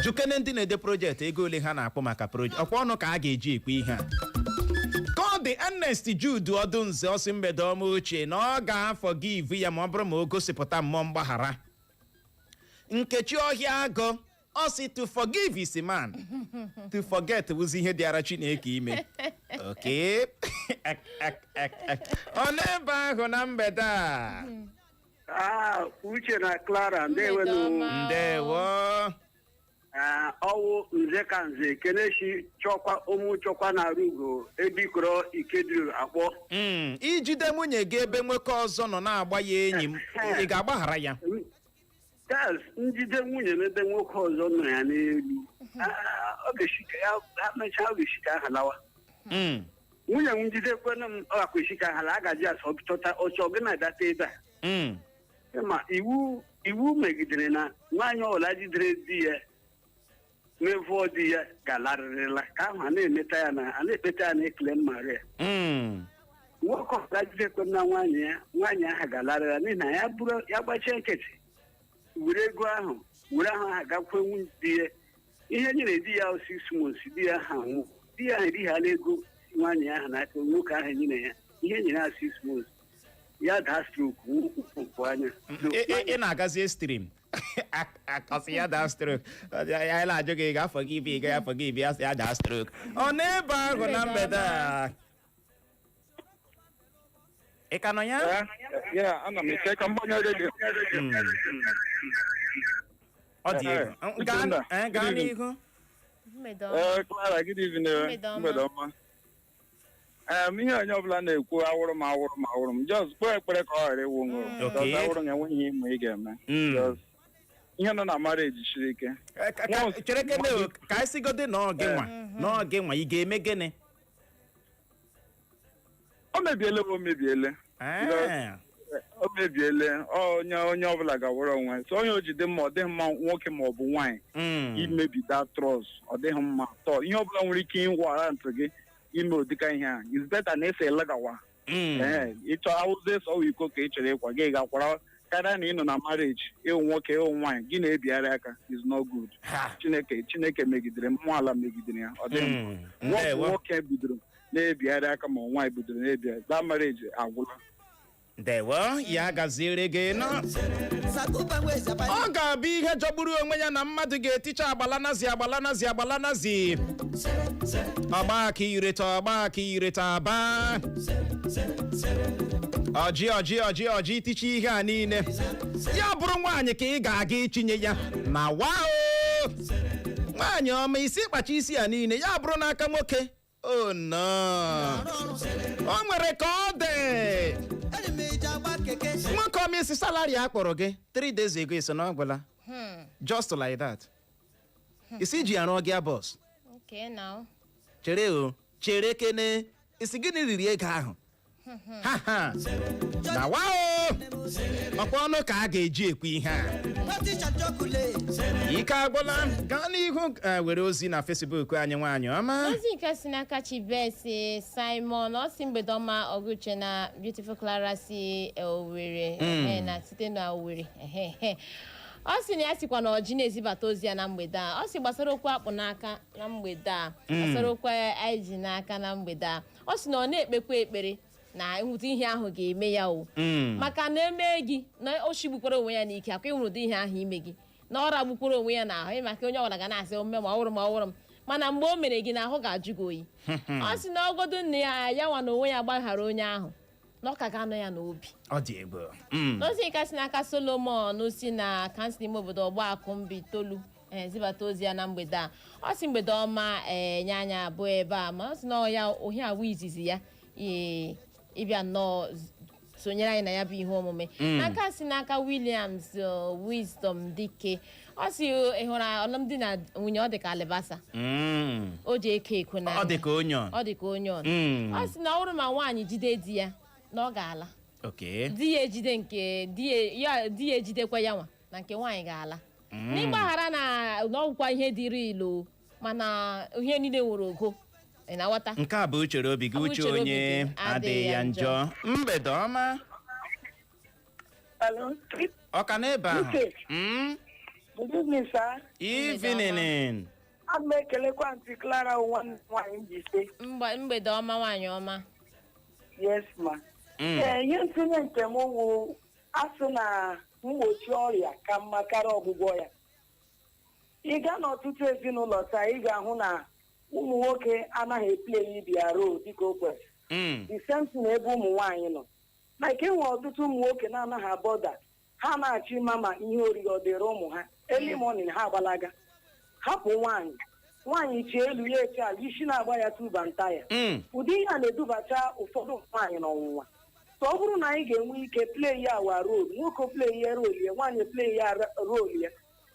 Jukene ndị na-ede project ego ole ha na-akpụ maka project. Ọkwa ọnụ ka a ga-eji ekwe ihe a ka ọ dị. Ernest Jude Ọdụnze, ọsị mgbede ọma ochie, na ọ ga-afọ gị ivu ya ma ọ bụrụ ma o gosipụta mmụọ mgbaghara. Nkechi Ọhịa Agụ, ọ sị to forgive is a man, to forget wụzi ihe dịara Chineke ime. Oke ọ n'ebe ahụ na mgbede a. Ah, Uche na Clara, ndewenu. Mgbede ọma. Ndewo. Ee, ọwụ nze ka nze keneshi chọkwa ụmụ chọkwa na arugo ebikọrọ ikeduru akpọ. Ijide nwunye gị ebe nwoke ọzọ nọ na-agba ya enyi m, ị ga-agbaghara ya? Charles, njide nwunye m ebe nwoke ọzọ nọ ya n'elu. Ah, ọ ga-esi ka ya ha mechaa, ọ ga-esi ka aha lawa. Nwunye m njidekwenụ m, ọ gakwa esi ka aha la agaji asọ chọta ọchọ gị na-adata ebe a. Ma iwu megidere na nwaanyị ọbụla jidere di ya mevụọ di ya ga-alarịrịla ka ahụ a na-emeta ya na a na-ekpeta ya na ekele Maria. Nwoke ọbụla jidekwe na nwaanyị ya, nwaanyị ahụ ga-alarịra n'ihi na ya bụrụ ya gbachie nkịtị were ego ahụ were ahụ gakwe nwunye di ya ihe nyere di ya 6 months, di ya ha nwụ, di ya erighala ego nwaanyị ahụ n'aka nwoke ahụ nyere ya ihe nyere ya 6 months, ya daa stroke nwụkwụ anya. Ị na-agazi extreme. Akọsị ya daa stroke, ya na-ajụ gị, ga-afọ gị ibe, ị gaghị afọ gị ibe ya sị ya daa stroke. Ọ n'ebe ahụ na mgbede a, ị ka nọ ya? Ya, ana m eche ka m gbanye redio. Ọ dị egwu. Gaa n'ihu. Mgbede ọma. Ee, Clara, good evening. Mgbede ọma. Mgbede ọma. Ihe onye ọbụla na-ekwu, awụrụ m, awụrụ m, awụrụ m, just kpee ekpere ka ọ ghara ịwụ ṅụrụ. Just awụrụ m, enweghị ihe ịma ị ga-eme. Just ihe nọ na marriage siri ike. Chere kene o, ka anyị sigodi na ọ gị nwa, na ọ gị nwa, ị ga-eme gịnị? O mebiele bụ o mebiele. Because o mebiele. Ọ onye ọbụla ga-awere onwe so onye o ji dị mma, ọ dịghị mma nwoke ma ọ bụ nwaanyị imebi that trust. Ọ dịghị mma tọ. Ihe ọbụla nwere ike ịwara ntị gị ime ụdịka ihe a is better na ese elegawa. Ee, ịchọ awụzie sọwa iko ka ị chọrọ ịkwa gị gakwara karịa na ị nọ na marriage, ịwụ nwoke, ịwụ nwaanyị, gị na-ebigharị aka is not good. Chineke megidere, mmụọ ala megidere ya, ọ dịghị mma. Nwoke Ndewo. Nwoke bidoro na-ebigharị aka ma nwaanyị bidoro na-ebigharị, that marriage agwụla. Ndewo, ya gaziere gị nọ. Ọ ga-abụ ihe jọgburu onwe ya na mmadụ ga-eticha agbala nazi, agbala nazi, agbala nazi, ọgba aka ireta, ọgba aka ireta aba ọjị ọjị ọjị ọjị, iticha ihe a niile, ya bụrụ nwaanyị ka ị ga-aga itinye ya na wao nwaanyị ọma isi kpacha isi ya niile, ya bụrụ n'aka nwoke. Oh no, o nwere ka ọ dị. Nwoke ọma, isi salary a kpọrọ gị 3 days ago, isi na ọ gwụla just like that, isi ji arụ gị bọs. Okay, now. Chere o, chere kene, isi gịnị riri ego ahụ? Ha ha na wa o, ọkwa ọnụ ka a ga-eji ekwu ihe a. Ike agwụla. Gaa n'ihu, were ozi na Facebook anyị, nwaanyị ọma. Ozi nke si n'aka Chibesi Simon, ọ si mgbede ọma, Ọgụche na Beautiful Clara si Owerri. Ehe, na site na Owerri. Ehe, ọ sị na ya sikwa na ọjị na-ezibata ozi ya na mgbede a. Ọ sị gbasara okwu akpụ n'aka na mgbede a, gbasara okwu anyị ji n'aka na mgbede a, ọ sị na ọ na-ekpekwa ekpere na nhụta ihe ahụ ga-eme ya o, maka na eme gị na o shigbukwara onwe ya n'ike akwa ịhụrụ ụdị ihe ahụ ime gị na ọ ragbukwara onwe ya n'ahụ ị, maka onye ọbụla ga na-asị ome ma ọhụrụ ma ọhụrụ m, mana mgbe o mere gị na ahụ ga-ajụ gị oyi. Ọ sị na ọgodo nne ya, ya nwa na onwe ya gbaghara onye ahụ, na ọ ka ga-anọ ya n'obi. Ọ dị egwu. N'ozi nke si n'aka Solomon si na council ime obodo Ọgbakụ Mba Itoolu zibata ozi ya na mgbede a, ọ sị mgbede ọma, ee, nye anya abụọ ebe a. Ma ọ sị na ọ ya ohi awụ izizi ya, ee, ịbịa nnọọ sonyere anyị na ya bụ ihe omume. N'aka si n'aka Williams Wisdom Dike, ọ sị ị hụrụ alụmdi na nwunye, ọ dị ka alibasa. O ji eko eko n'anya. Ọ dị ka onion. Ọ dị ka onion. Ọ sị na ọ bụrụ ma nwaanyị jide di ya na ọ ga-ala, di ya ejide nke di ya, di ya ejidekwa ya nwa na nke nwaanyị ga-ala n'ịgbaghara na n'ọgwụkwa ihe dịrị ilo, mana ihe niile nwere ogo, ị na-aghọta? Nke a bụ uchere obi gị. Ọ bụ uche uchere obi onye gị adịghị ya njọ. Mgbede ọma. Hello. Ọ ka n'ebe ahụ? Uche. Good evening, sir. Evening. Ana m ekelekwa Aunty Clara, nwanne m nwaanyị m ji ise. Mgbede ọma, nwaanyị ọma. Yes, ma. Ee, ihe ntinye nke m wụ asụ na mgbochi ọrịa ka mma karịa ọgwụgwọ ya. Ị gaa n'ọtụtụ ezinụlọ taa, ị ga-ahụ na ụmụ nwoke anaghị e-play their role dịka o kwesịrị. The same thing ebe ụmụ nwaanyị nọ. Like enwe ọtụtụ ụmụ nwoke na-anaghị a-bother, ha na-achọ ịma ma ihe oriri ọ dịrị ụmụ ha. Early morning ha agbalaga. Hapụ nwaanyị, nwaanyị chee elu ya eche ala, isi na-agba ya tuba ntaya. Ụdị ihe a na-edubacha ụfọdụ nwaanyị n'ọnwụnwa. So ọ bụrụ na anyị ga-enwe ike play ya our role, nwoke play ya role ya, nwaanyị play ya role ya,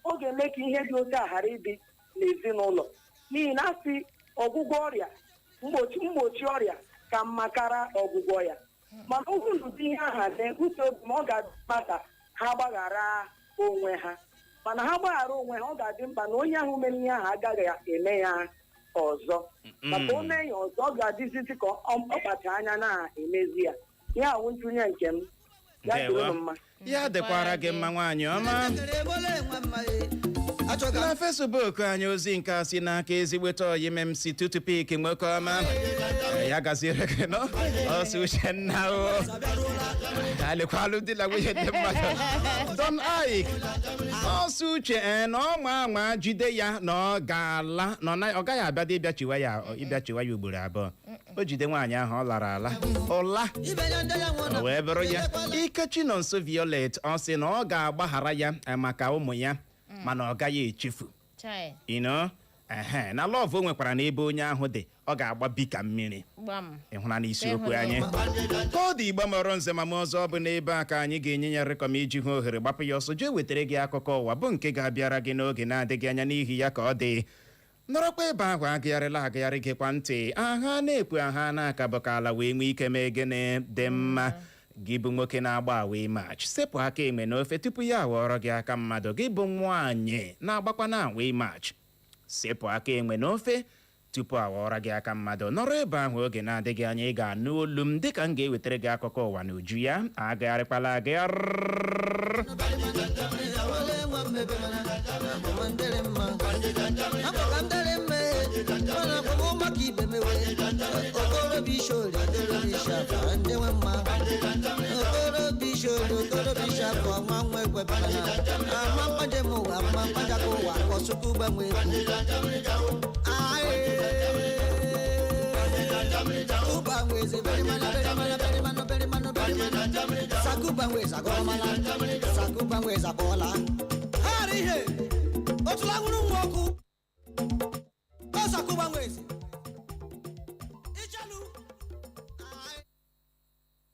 ọ ga-eme ka ihe dị otu a ghara ịdị n'ezinụlọ, n'ihi na asị ọgwụgwọ ọrịa, mgbochi ọrịa ka mma kara ọgwụgwọ ya. Mana ọ bụrụ na ụdị ihe ahụ adị, uche obi ma ọ ga-adị mkpa ka ha gbaghara onwe ha. Mana ha gbaghara onwe ha, ọ ga-adị mkpa na onye ahụ mere ihe ahụ agaghị eme ya ọzọ, maka o mee ya ọzọ, ọ ga-adịzizi ka ọ kpacha anya na-emezi ya. Ya awụ ntụnye nke m. Ya dịrị unu mma. Ya dịkwara gị mma, nwaanyị ọma. Na Facebook anyị, ozi nke a si n'aka ezigbote oyi m si tutupik, nwoke ọma, ya gaziere gị nọ. Ọsọ Uchenna o alịkwalụ di na nwunye ndị mmadụ. Don Ike ọsọ uche ee, na ọ ma ama jide ya na ọ ga-ala, na ọ gaghị abịa dị ịbịachiwa ya ugboro abụọ. O jide nwaanyị ahụ, ọ lara ala ụla, o wee bụrụ ya. Ikechi nọ nso. Violet ọ sị na ọ ga-agbaghara ya maka ụmụ ya, mana ọ gaghị echefu. Chai. Ehe, na love o nwekwara n'ebe onye ahụ dị, ọ ga-agba bi ka mmiri. Gbam. Ịhụna n'isiokwu anyị ka ọ dị. Igbo mọrọ nze ma m ọzọ, ọ bụ n'ebe a ka anyị ga-enye ya rịkọm iji hụ ohere gbapụ ya ọsọ jee wetara gị akụkọ ụwa, bụ nke ga-abịara gị n'oge na-adịghị anya. N'ihi ya ka ọ dị, nọrọkwa ebe ahụ, agagharịla agagharị, gekwa ntị aha na-ekwu aha na-aka bụ ka ala wee nwee ike mee gịnị dị mma. Gị bụ nwoke na-agba away match, sepụ aka enwe n'ofe tupu ya aghọrọ gị aka mmadụ. Gị bụ nwaanyị na-agbakwa na away match, sepụ aka enwe n'ofe tupu aghọrọ gị aka mmadụ. Nọrọ ebe ahụ, oge na-adịghị anya ị ga-anụ olu m dịka m ga-ewetara gị akụkọ ụwa n'uju ya. Agagharịkwala agagharị.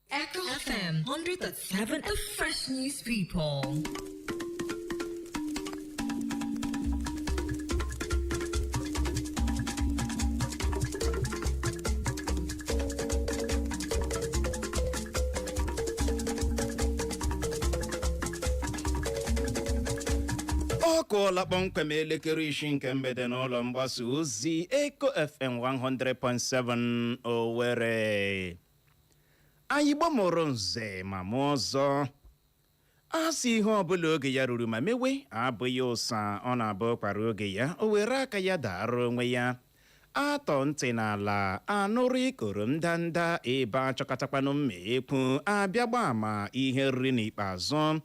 Echo FM 100.7, the fresh news people. Ọ kụọla kpọmkwem elekere 6 nke mgbede n'ụlọ mgbasa ozi Eko FM 100.7 Owerri. Anyị gbamụrụ nze ma mụọ ọzọ. A sị ihe ọbụla oge ya ruru ma mewe abụghị ụsa, ọ na-abụ kwara oge ya o were aka ya dara onwe ya. Atọ ntị n'ala anụrụ ikoro ndanda ebe achọkọtakwanụ mma ekwu abịa gba ama ihe riri n'ikpeazụ.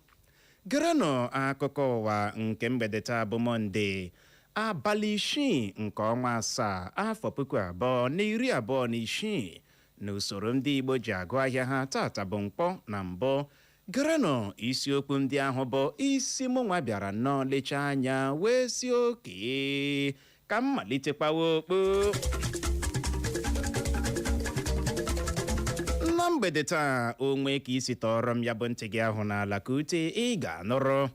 Gerenụ akụkọ ụwa nke mgbede taa bụ Mọnde, abalị 6 nke ọnwa 7, afọ 2026, n'usoro ndị Igbo ji agụ ahịa ha. Tata bụ mkpọ na mbụ. Gerenụ isiokwu ndị ahụ bụ isi mụnwa bịara nnọọ lechaa anya wee si oke ka m malitekwawa okpo na mgbede taa. Onwe ka isi tọrọ m ya bụ ntị gị ahụ n'ala ka ute, ị ga-anụrụ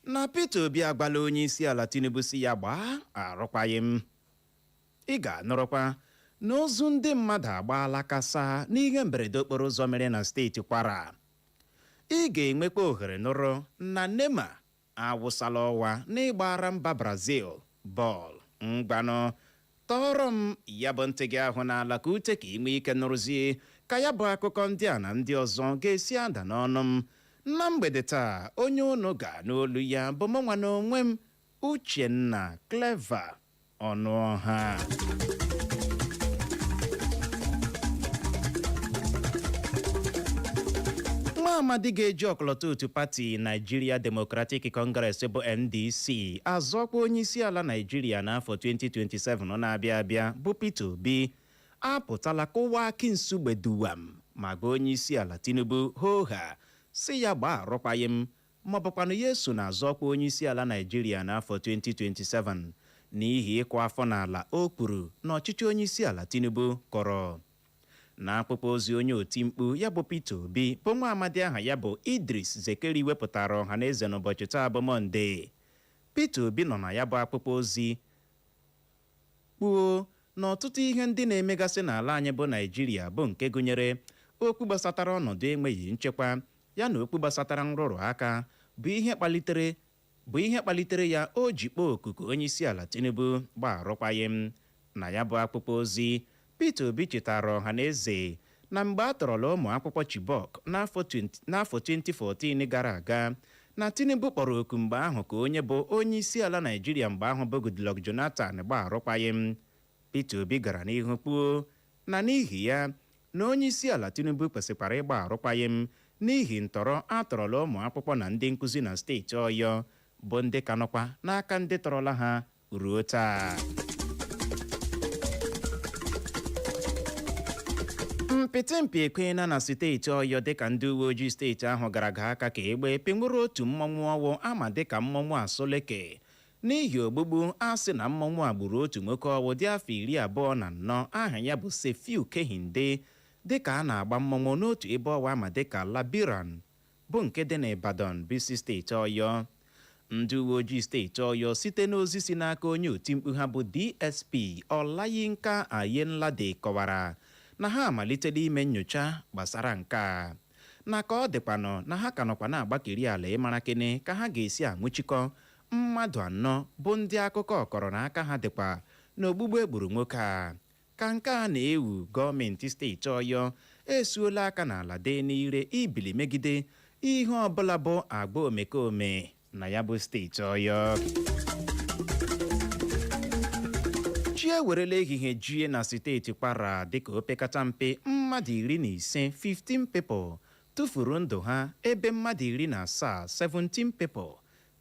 na Peter Obi agwala onye isi ala Tinubu si ya gbaa arụkwaghị m. Ị ga-anụrụkwa na ozu ndị mmadụ agbaala kasa n'ihe mberede okporo ụzọ mere na steeti Kwara. Ị ga-enwekwa ohere nụrụ na Neymar awụsala ọwa n'ịgbara mba Brazil bọọlụ. Mgbanụ tọọrọ m ya bụ ntị gị ahụ n'ala ka ute, ka ị nwee ike nụrụzie ka ya bụ akụkọ ndị a na ndị ọzọ ga-esi ada n'ọnụ m na mgbede taa. Onye unu ga n'olu ya bụ mụnwa na onwe m, Uchenna Clever Ọnụọha. Nwa amadi ga-eji ọkọlọtọ otu pati Nigeria Democratic Congress bụ NDC azọkwa onye isi ala Nigeria n'afọ 2027 na-abịa abịa bụ Peter Obi apụtala kụwa kinsugbeduwam ma gwa onye isi ala Tinubu hoha, si ya gbaa arụkwaghị m, ma ọ bụkwanụ ya eso na-azọkwa onye isi ala Nigeria n'afọ 2027. N'ihi ịkụ afọ n'ala o kwuru na ọchịchị onye isi ala Tinubu kọrọ. Na akwụkwọ ozi onye oti mkpu ya bụ Peter Obi, bụ nwa amadi aha ya bụ Idris Zekeri, wepụtara ọha na eze n'ụbọchị taa bụ Mọnde, Peter Obi nọ na ya bụ akwụkwọ ozi kwuo na ọtụtụ ihe ndị na-emegasị n'ala anyị bụ Naijiria, bụ nke gụnyere okwu gbasatara ọnọdụ enweghị nchekwa ya na okwu gbasatara nrụrụ aka, bụ ihe kpalitere ya o ji kpọọ oku ka onye isi ala Tinubu gbaa arụkwaghịm. Na ya bụ akwụkwọ ozi, Peter Obi chetara ọha na eze na mgbe a tọrọla ụmụ akwụkwọ Chibok n'afọ 2014 gara aga, na Tinubu kpọrọ oku mgbe ahụ ka onye bụ onye isi ala Naijiria mgbe ahụ bụ Goodluck Jonathan gbaa arụkwaghịm. Peter Obi gara n'ihu kwuo na n'ihi ya na onye isi ala Tinubu kwesịkwara ịgba arụkwaghịm n'ihi ntọrọ atọrọla ụmụ akwụkwọ na ndị nkụzi na steeti Ọyọ, bụ ndị ka nọkwa n'aka ndị tọrọla ha ruo taa. Mpịtịmpị ekweela na steeti Ọyọ, dịka ndị uwe ojii steeti ahụ gara ga aka ka egbe pịnwụrụ otu mmọnwụ ọwụ ama dịka mmọnwụ Asụleke, n'ihi ogbugbu a sị na mmọnwụ a gburu otu nwoke ọwụ dị afọ 24 aha ya bụ Sefiu Kehinde, dịka a na-agba mmọnwụ n'otu ebe ọwa ama dịka Labiran, bụ nke dị n'Ibadan, bụ isi steeti Ọyọ. Ndị uwe ojii steeti Ọyọ, site n'ozi si n'aka onye otimkpu ha bụ DSP Ọlayinka Ayenlade, kọwara na ha amalitela ime nyocha gbasara nke a, na ka ọ dịkwanụ na ha ka nọkwa na-agbakeri ala ịmara kene ka ha ga-esi anwụchikọ mmadụ anọ bụ ndị akụkọ kọrọ na aka ha dịkwa n'ogbugbu egburu nwoke a. Ka nke a na-ewu, gọọmenti steeti Ọyọ esuola aka n'ala dee n'ire ibili megide ihe ọbụla bụ agba omekome na ya bụ steeti Ọyọ. Chi ewerela ehihie jie na steeti Kwara, dịka opekata mpe mmadụ 15, 15 people, tụfuru ndụ ha, ebe mmadụ 17, 17 people,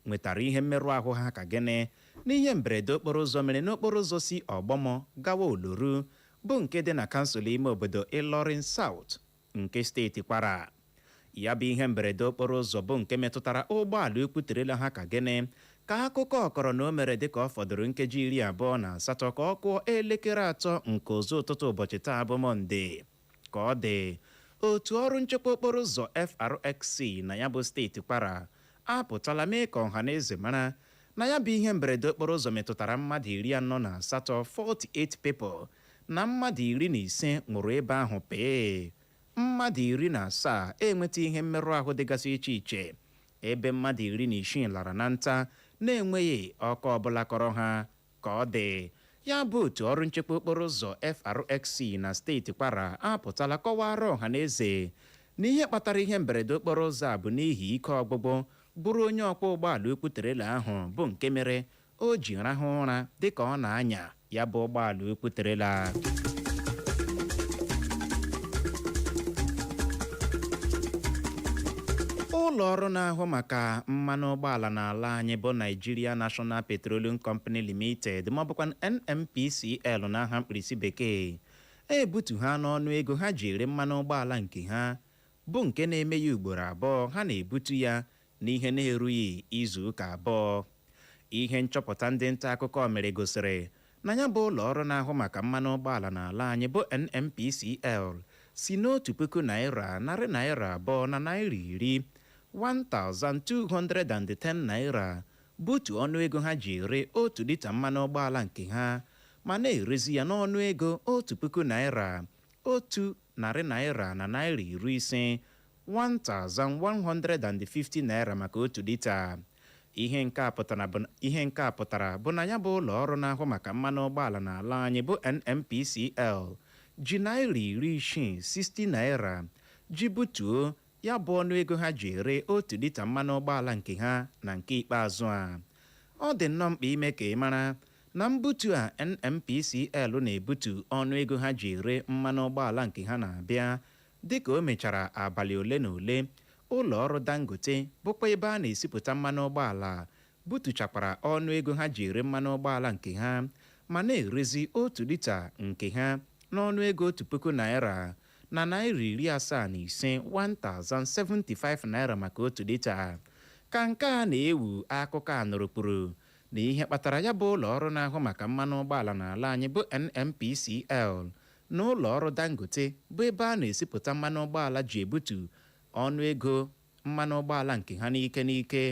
nwetara ihe mmerụ ahụ ha ka gịnị n'ihe mberede okporo ụzọ mere n'okporo ụzọ si Ọgbọmọ gawa Oloru, bụ nke dị na kansụl ime obodo Ilorin South nke steeti Kwara. Ya bụ ihe mberede okporo ụzọ bụ nke metụtara ụgbọala ukwu terela ha ka gịnị ka akụkọ ọkọrọ na o mere dịka ọ fọdụrụ nkeji 28 ka ọ kụọ elekere 3 nke ụzọ ụtụtụ ụbọchị taa bụ Mọnde. Ka ọ dị, otu ọrụ nchekwa okporo ụzọ FRSC na ya bụ steeti Kwara apụtala mee ka ọha na eze mara na ya bụ ihe mberede okporo ụzọ metụtara mmadụ 48, 48 people, na mmadụ 15 nwụrụ ebe ahụ pee, mmadụ 17 enweta ihe mmerụ ahụ dịgasị iche iche, ebe mmadụ 16 lara na nta na-enweghị ọkọ ọbụla kọrọ ha. Ka ọ dị, ya bụ otu ọrụ nchekwa okporo ụzọ FRSC na steeti Kwara apụtala kọwara ọha na eze na ihe kpatara ihe mberede okporo ụzọ a bụ n'ihi ike ọgwụgwụ bụrụ onye ọkwọ ụgbọala ukwu trailer ahụ, bụ nke mere o ji rahụ ụra dịka ọ na-anya ya bụ ụgbọala ukwu trailer. Ụlọ ọrụ na-ahụ maka mmanụ ụgbọala n'ala anyị bụ Nigeria National Petroleum Company Limited, ma ọ bụkwa NNPCL n'aha mkpirisi bekee, ebutu ha n'ọnụ ego ha ji ere mmanụ ụgbọala nke ha, bụ nke na-eme ya ugboro abụọ ha na-ebutu ya n'ihe na-erughị izu ụka abụọ. Ihe nchọpụta ndị nta akụkọ mere gosiri na ya bụ ụlọ ọrụ na-ahụ maka mmanụ ụgbọala n'ala anyị bụ NNPCL si n'1,210 naira, 1210 naira, butu ọnụ ego ha ji ere 1 lita mmanụ ụgbọala nke ha, ma na-erezi ya n'ọnụ ego ₦1,150 1,150 naira maka 1 lita. Ihe nke a pụtara bụ na ya bụ ụlọ ọrụ na-ahụ maka mmanụ ụgbọala n'ala anyị bụ NNPCL ji naira 60, 60 naira, ji butuo ya bụ ọnụ ego ha ji ere 1 lita mmanụ ụgbọala nke ha na nke ikpeazụ a. Ọ dị nnọọ mkpa ime ka ị mara na mbutu a NNPCL na-ebutu ọnụ ego ha ji ere mmanụ ụgbọala nke ha na-abịa dịka o mechara abalị ole na ole ụlọ ọrụ Dangote, bụkwa ebe a na-esipụta mmanụ ụgbọala, butuchakwara ọnụ ego ha ji ere mmanụ ụgbọala nke ha, ma na-erezi 1 lita nke ha n'ọnụ ego ₦1,075, 1075 naira maka 1 lita. Ka nke a na-ewu, akụkọ a nụrụkpuru Na ihe kpatara ya bụ ụlọ ọrụ na-ahụ maka mmanụ ụgbọala n'ala anyị bụ NNPCL na ụlọ ọrụ Dangote, bụ ebe a na-esipụta mmanụ ụgbọala, ji ebutu ọnụego mmanụ ụgbọala nke ha n'ike n'ike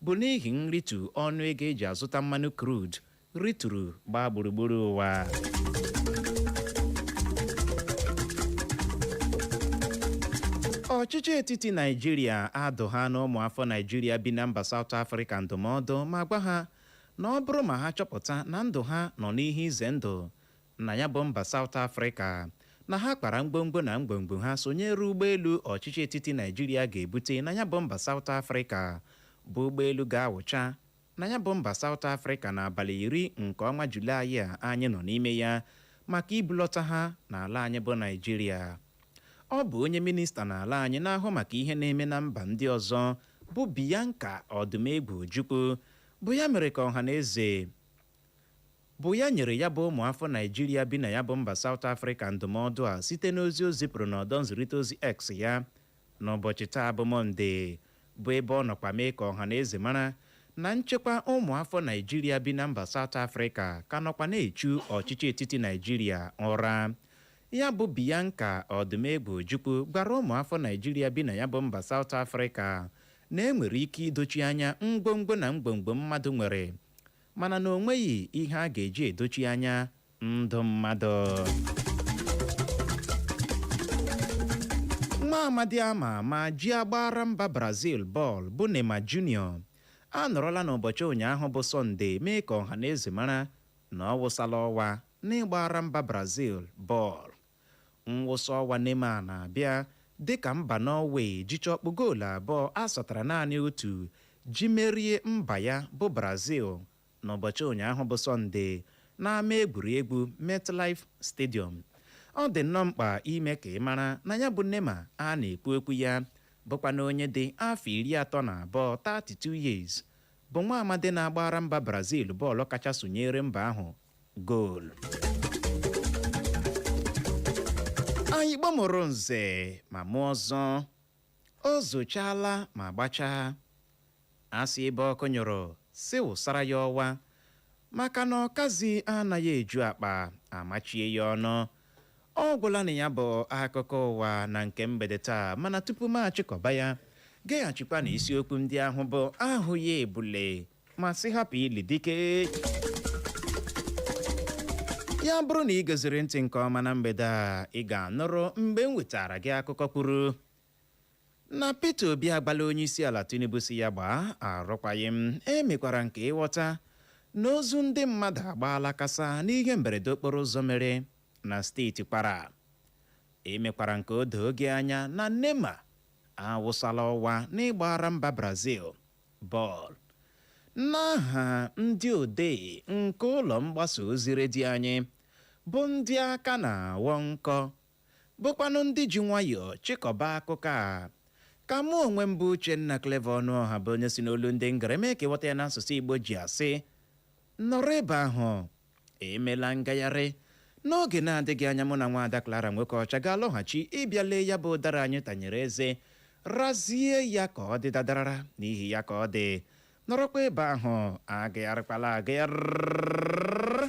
bụ n'ihi nritu ọnụego eji azụta mmanụ crude rituru gbaa gburugburu ụwa. Ọchịchị etiti Naijiria adụ ha na ụmụafọ Naijiria bi na mba South Africa ndụmọdụ ma gwa ha na ọ bụrụ ma ha chọpụta na ndụ ha nọ n'ihe ize ndụ na ya bụ mba South Africa, na ha kpara mgbomgbo na mgbomgbo ha sonyere ụgbọelu ọchịchị etiti Naijiria ga-ebute na ya bụ mba South Africa, bụ ụgbọelu ga-awụcha na ya bụ mba South Africa n'abalị 10 nke ọnwa Julaị a anyị nọ n'ime ya, maka ibulọta ha n'ala anyị bụ Naijiria. Ọ bụ onye minista n'ala anyị na-ahụ maka ihe na-eme na mba ndị ọzọ, bụ Bianca Ọdụmegwu Ojukwu, bụ ya mere ka ọha na eze bụ ya nyere ya bụ ụmụafọ Naijiria bi na ya bụ mba South Africa ndụmọdụ a site n'ozi o zipụrụ n'ọdọ nzirịta ozi X ya n'ụbọchị taa bụ Mọnde, bụ ebe ọ nọkwa mee ka ọha na eze mara na nchekwa ụmụafọ Naijiria bi na mba South Africa ka nọkwa na-echu ọchịchị etiti Naijiria ụra. Ya bụ Bianca Ọdụmegwu Ojukwu gwara ụmụafọ Naijiria bi na ya bụ mba South Africa na enwere ike idochi anya mgbomgbo na mgbomgbo mmadụ nwere, mana na o nweghị ihe a ga-eji edochi anya ndụ mmadụ. Nwa amadi ama ama ji agbara mba Brazil bọọlụ, bụ Neymar Junior, anọrọla n'ụbọchị ụnyaahụ bụ Sọnde mee ka ọha na eze mara na ọ wụsala ọwa n'ịgbara mba Brazil bọọlụ. Mwụsa ọwa Neymar na-abịa dịka mba Norway jicha ọkpụ goolu 2 asatara naanị otu ji merie mba ya bụ Brazil n'ụbọchị ụnyaahụ bụ Sọnde n'ama egwuregwu MetLife Stadium. Ọ dị nnọọ mkpa ime ka ị mara na ya bụ Neymar a na-ekwu okwu ya bụkwa na onye dị afọ 32, 32 years, bụ nwa amadi na-agbara mba Brazil bọọlụ kacha sonyere mba ahụ goolu. Anyị gbamụrụ nze ma mụọ ọzọ, o zochaala ma gbachaa. Asị ebe ọkụ nyụrụ si wụsara ya ọwa, maka na ọkazi anaghị eju akpa amachie ya ọnụ. Ọ gwụla na ya bụ akụkọ ụwa na nke mgbede taa, mana tupu m achịkọba ya, geghachikwa na isiokwu ndị ahụ bụ ahụ ya ebule ma sị hapụ ili dike. Ya bụrụ na ị goziri ntị nke ọma na mgbede a, ị ga-anụrụ mgbe m wetara gị akụkọ kwuru na Peter Obi agbala onye isi ala Tinubu si ya gbaa arụkwaghị m. Emekwara nke ịghọta na ozu ndị mmadụ agbaala kasa n'ihe mberede okporo ụzọ mere na steeti Kwara. Emekwara nke o doo gị anya na Neymar awụsala ọwa n'ịgbara mba Brazil bọọlụ. N'aha ndị odee nke ụlọ mgbasa ozi redio anyị, bụ ndị aka na-awọ nkọ, bụkwanụ ndị ji nwayọọ chịkọba akụkọ a, ka mụ onwe m bụ Uchenna Clever Ọnụọha, bụ onye si n'olu ndị ngara mee ka ịghọta ya n'asụsụ Igbo, ji asị nọrọ ebe ahụ emela ngagharị. N'oge na-adịghị anya, mụ na nwaada Clara nwoke ọcha ga-alọghachi ịbịa lee ya bụ ụdara anyị tanyere eze, razie ya ka ọ dị dadarara n'ihi ya ka ọ dị. Nọrọkwa ebe ahụ, agagharịkwala agagharị.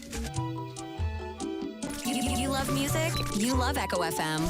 You love music? You love Echo FM.